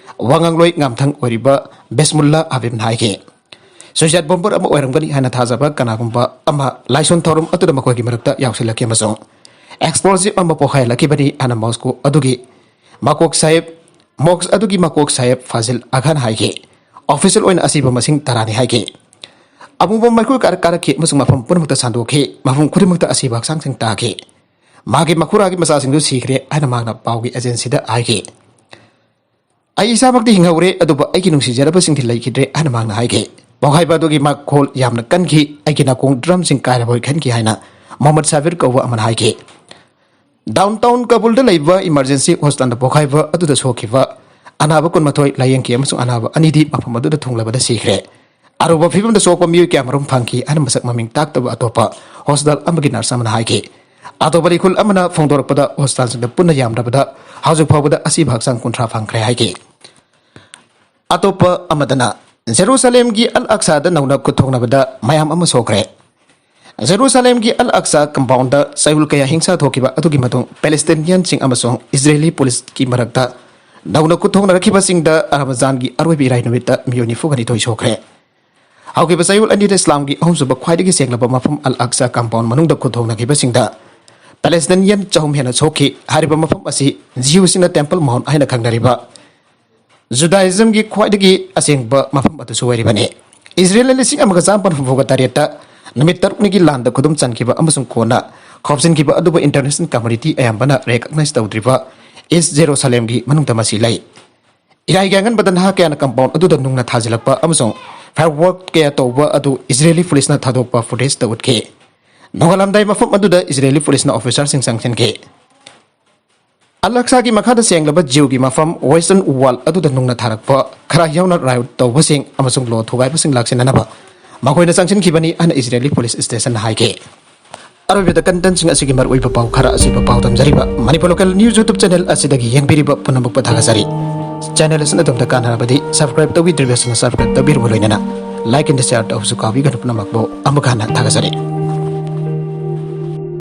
ꯋꯥꯉꯥꯡꯂꯣꯏ ꯉꯥꯝꯊꯪ ꯑꯣꯏꯔꯤꯕ ꯕꯤꯁꯃꯨꯜꯂꯥ ꯍꯕꯤꯕꯅ ꯍꯥꯏꯈꯤ꯫ ꯁꯨꯏꯁꯥꯏꯗ ꯕꯣꯝꯕꯔ ꯑꯃ ꯑꯣꯏꯔꯝꯒꯅꯤ ꯍꯥꯏꯅ ꯊꯥꯖꯕ ꯀꯅꯥꯒꯨꯝꯕ ꯑꯃ ꯂꯥꯏꯁꯣꯟ ꯊꯧꯔꯝ ꯑꯗꯨꯗ ꯃꯈꯣꯏꯒꯤ ꯃꯔꯛꯇ ꯌꯥꯎꯁꯤꯜꯂꯛꯈꯤ ꯑꯃꯁꯨꯡ ꯑꯦꯛꯁꯄ꯭ꯂꯣꯖꯤꯕ ꯑꯃ ꯄꯣꯈꯥꯏꯍꯜꯂꯛꯈꯤꯕꯅꯤ ꯍꯥꯏꯅ ꯃꯣꯁꯀꯣ ꯑꯗꯨꯒꯤ ꯃꯀꯣꯛ ꯁꯥꯍꯦꯕ, ꯃꯣꯁꯛ ꯑꯗꯨꯒꯤ ꯃꯀꯣꯛ ꯁꯥꯍꯦꯕ ꯐꯥꯖꯤꯜ ꯑꯈꯥꯟ ꯍꯥꯏꯈꯤ꯫ ꯑꯣꯐꯤꯁꯤꯌꯦꯜ ꯑꯣꯏꯅ ꯑꯁꯤꯕ ꯃꯁꯤꯡ ꯇꯔꯥꯅꯤ ꯍꯥꯏꯈꯤ꯫ ꯑꯃꯨꯕ ꯃꯩꯈꯨ ꯀꯥꯔ-, ꯀꯥꯔꯛꯈꯤ ꯑꯃꯁꯨꯡ ꯃꯐꯝ ꯄꯨꯝꯅꯃꯛꯇ ꯁꯟꯗꯣꯛꯈꯤ꯫ ꯃꯐꯝ ꯈꯨꯗꯤꯡꯃꯛꯇ ꯑꯁꯤꯕ ꯍꯛꯆꯥꯡꯁꯤꯡ ꯇꯥꯈꯤ꯫ ꯃꯍꯥꯛꯀꯤ ꯃꯈꯨꯔꯥꯒꯤ ꯃꯆꯥꯁꯤꯡꯗꯨ ꯁꯤꯈ꯭ꯔꯦ ꯍꯥꯏꯅ ꯃꯍꯥꯛꯅ ꯄꯥꯎꯒꯤ ꯑꯦꯖꯦꯟꯁꯤꯗ ꯍꯥꯏꯈꯤ꯫ "ꯑꯩ ꯏꯁꯥꯃꯛꯇꯤ ꯍꯤꯡꯍꯧꯔꯦ, ꯑꯗꯨꯕꯨ ꯑꯩꯒꯤ ꯅꯨꯡꯁꯤꯖꯔꯕꯁꯤꯡꯗꯤ ꯂꯩꯈꯤꯗ꯭ꯔꯦ" ꯍꯥꯏꯅ ꯃꯍꯥꯛꯅ ꯍꯥꯏꯈꯤ꯫ ꯄꯣꯛꯈꯥꯏꯕ ꯑꯗꯨꯒꯤ ꯃꯈꯣꯜ ꯌꯥꯝꯅ ꯀꯟꯈꯤ꯫ "ꯑꯩꯒꯤ ꯅꯥꯀꯣꯡ ꯗ꯭ꯔꯝꯁꯤꯡ ꯀꯥꯏꯔꯕꯣꯏ ꯈꯟꯈꯤ" ꯍꯥꯏꯅ ꯃꯣꯍꯝꯃꯗ ꯁꯥꯕꯤꯔ ꯀꯧꯕ ꯑꯃꯅ ꯍꯥꯏꯈꯤ꯫ ꯗꯥꯎꯟ ꯇꯥꯎꯟ ꯀꯥꯕꯨꯜꯗ ꯂꯩꯕ ꯏꯃꯔꯖꯦꯟꯁꯤ ꯍꯣꯁꯄꯤꯇꯥꯜꯗ ꯄꯣꯛꯈꯥꯏꯕ ꯑꯗꯨꯗ ꯁꯣꯛꯈꯤꯕ ꯑꯅꯥꯕ ꯀꯨꯟꯃꯥꯊꯣꯏ ꯂꯥꯌꯦꯡꯈꯤ ꯑꯃꯁꯨꯡ ꯑꯅꯥꯕ ꯑꯅꯤꯗꯤ ꯃꯐꯝ ꯑꯗꯨꯗ ꯊꯨꯡꯂꯕꯗ ꯁꯤꯈ꯭ꯔꯦ꯫ ꯑꯔꯨꯕ ꯐꯤꯕꯝꯗ ꯁꯣꯛꯄ ꯃꯤꯑꯣꯏ ꯀꯌꯥꯃꯔꯨꯝ ꯐꯪꯈꯤ ꯍꯥꯏꯅ ꯃꯁꯛ ꯃꯃꯤꯡ ꯇꯥꯛꯇꯕ ꯑꯇꯣꯞꯄ ꯍꯣꯁꯄꯤꯇꯥꯜ ꯑꯃꯒꯤ ꯅꯔꯁ ꯑꯃꯅ ꯍꯥꯏꯈꯤ꯫ ꯑꯇꯣꯞꯄ ꯂꯩꯈꯨꯜ ꯑꯃꯅ ꯐꯣꯡꯗꯣꯔꯛꯄꯗ, ꯍꯣꯁꯄꯤꯇꯥꯜꯁꯤꯡꯗ ꯄꯨꯟꯅ ꯌꯥꯝꯗ꯭ꯔꯕꯗ ꯍꯧꯖꯤꯛ ꯐꯥꯎꯕꯗ ꯑꯁꯤꯕ ꯍꯛꯆꯥꯡ ꯀꯨꯟꯊ꯭ꯔꯥ ꯐꯪꯈ꯭ꯔꯦ ꯍꯥꯏꯈꯤ꯫ ꯑꯇꯣꯞꯄ ꯑꯃꯗꯅ ꯖꯦꯔꯨꯁꯥꯂꯦꯝꯒꯤ ꯑꯜ ꯑꯛꯁꯥꯗ ꯅꯧꯅ ꯈꯨꯠ ꯊꯣꯛꯅꯕꯗ ꯃꯌꯥꯝ ꯑꯃ ꯁꯣꯛꯈ꯭ꯔꯦ꯫ ꯖꯦꯔꯨꯁꯥꯂꯦꯝꯒꯤ ꯑꯜ ꯑꯛꯁꯥ ꯀꯝꯄꯥꯎꯟꯗ ꯆꯌꯣꯜ ꯀꯌꯥ ꯍꯤꯡꯁꯥ ꯊꯣꯛꯈꯤꯕ ꯑꯗꯨꯒꯤ ꯃꯇꯨꯡ ꯄꯦꯂꯦꯁꯇꯤꯅꯤꯌꯟꯁꯤꯡ ꯑꯃꯁꯨꯡ ꯏꯖꯔꯦꯂꯤ ꯄꯨꯂꯤꯁꯀꯤ ꯃꯔꯛꯇ ꯅꯧꯅ ꯈꯨꯠ ꯊꯣꯛꯅꯔꯛꯈꯤꯕꯁꯤꯡꯗ ꯔꯃꯖꯥꯟꯒꯤ ꯑꯔꯣꯏꯕ ꯏꯔꯥꯏ ꯅꯨꯃꯤꯠꯇ ꯃꯤꯑꯣꯏ ꯅꯤꯐꯨꯒ ꯅꯤꯊꯣꯏ ꯁꯣꯛꯈ꯭ꯔꯦ꯫ ꯍꯧꯈꯤꯕ ꯆꯌꯣꯜ ꯑꯅꯤꯗ ꯏꯁꯂꯥꯝꯒꯤ ꯑꯍꯨꯝꯁꯨꯕ ꯈ꯭ꯋꯥꯏꯗꯒꯤ ꯁꯦꯡꯂꯕ ꯃꯐꯝ ꯑꯜ ꯑꯛꯁꯥ ꯀꯝꯄꯥꯎꯟ ꯃꯅꯨꯡꯗ ꯈꯨꯠ ꯊꯣꯛꯅꯈꯤꯕꯁꯤꯡꯗ ꯄꯦꯂꯦꯁꯇꯤꯅꯤꯌꯟ ꯆꯍꯨꯝ ꯍꯦꯟꯅ ꯁꯣꯛꯈꯤ꯫ ꯍꯥꯏꯔꯤꯕ ꯃꯐꯝ ꯑꯁꯤ ꯖꯤꯌꯨꯁꯤꯡꯅ ꯇꯦꯝꯄꯜ ꯃꯥꯎꯟ ꯍꯥꯏꯅ ꯈꯪꯅꯔꯤꯕ ꯖꯨꯗꯥꯏꯖꯝꯒꯤ ꯈ꯭ꯋꯥꯏꯗꯒꯤ ꯑꯁꯦꯡꯕ ꯃꯐꯝ ꯑꯗꯨꯁꯨ ꯑꯣꯏꯔꯤꯕꯅꯤ꯫ ꯏꯖꯔꯦꯜꯅ ꯂꯤꯁꯤꯡ ꯑꯃꯒ ꯆꯥꯃꯥꯄꯟ ꯍꯨꯝꯐꯨꯒ ꯇꯔꯦꯠꯇ ꯅꯨꯃꯤꯠ ꯇꯔꯨꯛꯅꯤꯒꯤ ꯂꯥꯟꯗ ꯈꯨꯗꯨꯝ ꯆꯟꯈꯤꯕ ꯑꯃꯁꯨꯡ ꯀꯣꯟꯅ ꯈꯣꯞꯆꯤꯟꯈꯤꯕ ꯑꯗꯨꯕꯨ ꯏꯟꯇꯔꯅꯦꯁꯅꯦꯜ ꯀꯝꯃꯨꯅꯤꯇꯤ ꯑꯌꯥꯝꯕꯅ ꯔꯦꯀꯛꯅꯥꯏꯖ ꯇꯧꯗ꯭ꯔꯤꯕ ꯏꯁ ꯖꯦꯔꯨꯁꯥꯂꯦꯝꯒꯤ ꯃꯅꯨꯡꯗ ꯃꯁꯤ ꯂꯩ꯫ ꯏꯔꯥꯏꯒꯤ ꯑꯉꯟꯕꯗ ꯅꯍꯥ ꯀꯌꯥꯅ ꯀꯝꯄꯥꯎꯟ ꯑꯗꯨꯗ ꯅꯨꯡꯅ ꯊꯥꯖꯤꯜꯂꯛꯄ ꯑꯃꯁꯨꯡ ꯐꯥꯌꯔꯋꯥꯔꯛ ꯀꯌꯥ ꯇꯧꯕ ꯑꯗꯨ ꯏꯖꯔꯦꯂꯤ ꯄꯨꯂꯤꯁꯅ ꯊꯥꯗꯣꯛꯄ ꯐꯨꯇꯦꯖꯇ ꯎꯠꯈꯤ꯫ ꯅꯣꯡꯉꯥꯜꯂꯝꯗꯥꯏ ꯃꯐꯝ ꯑꯗꯨꯗ ꯏꯖꯔꯦꯂꯤ ꯄꯨꯂꯤꯁꯅ ꯑꯣꯐꯤꯁꯥꯔꯁꯤꯡ ꯆꯪꯁꯤꯟꯈꯤ꯫ ꯑꯜ ꯑꯛꯁꯥꯒꯤ ꯃꯈꯥꯗ ꯁꯦꯡꯂꯕ ꯖꯤꯎꯒꯤ ꯃꯐꯝ ꯋꯦꯁꯇꯔꯟ ꯋꯥꯜ ꯑꯗꯨꯗ ꯅꯨꯡꯅ ꯊꯥꯔꯛꯄ, ꯈꯔ ꯌꯥꯎꯅ ꯔꯥꯏꯠ ꯇꯧꯕꯁꯤꯡ ꯑꯃꯁꯨꯡ ꯂꯣ ꯊꯨꯒꯥꯏꯕꯁꯤꯡ ꯂꯥꯛꯁꯤꯟꯅꯅꯕ ꯃꯈꯣꯏꯅ ꯆꯪꯁꯤꯟꯈꯤꯕꯅꯤ ꯍꯥꯏꯅ ꯏꯖꯔꯦꯂꯤ ꯄꯨꯂꯤꯁ ꯁ꯭ꯇꯦꯁꯟꯅ ꯍꯥꯏꯈꯤ꯫ ꯑꯔꯣꯏꯕꯗ ꯀꯟꯇꯦꯟꯁꯤꯡ ꯑꯁꯤꯒꯤ ꯃꯔꯨꯑꯣꯏꯕ ꯄꯥꯎ ꯈꯔ ꯑꯁꯤꯕꯨ ꯄꯥꯎꯗꯝꯖꯔꯤꯕ Manipur local news YouTube channel ꯑꯁꯤꯗꯒꯤ ꯌꯦꯡꯕꯤꯔꯤꯕ ꯄꯨꯝꯅꯃꯛꯄꯨ ꯊꯥꯒꯠꯆꯔꯤ꯫ ꯆꯦꯅꯦꯜ ꯑꯁꯤꯅ ꯑꯗꯣꯝꯗ ꯀꯥꯟꯅꯔꯕꯗꯤ ꯁꯕꯁꯀ꯭ꯔꯥꯏꯕ ꯇꯧꯕꯤꯗ꯭ꯔꯤꯕꯁꯤꯡꯅ ꯁꯕꯁꯀ꯭ꯔꯥꯏꯕ ꯇꯧꯕꯤꯔꯕ ꯂꯣꯏꯅꯅ ꯂꯥꯏꯛ ꯑꯦꯟ ꯁꯤꯌꯥꯔ ꯇꯧꯕꯁꯨ ꯀꯥꯎꯕꯤꯒꯅꯨ꯫ ꯄꯨꯝꯅꯃꯛꯄꯨ ꯑꯃꯨꯛ ꯍꯟꯅ ꯊꯥꯒꯠꯆꯔꯤ꯫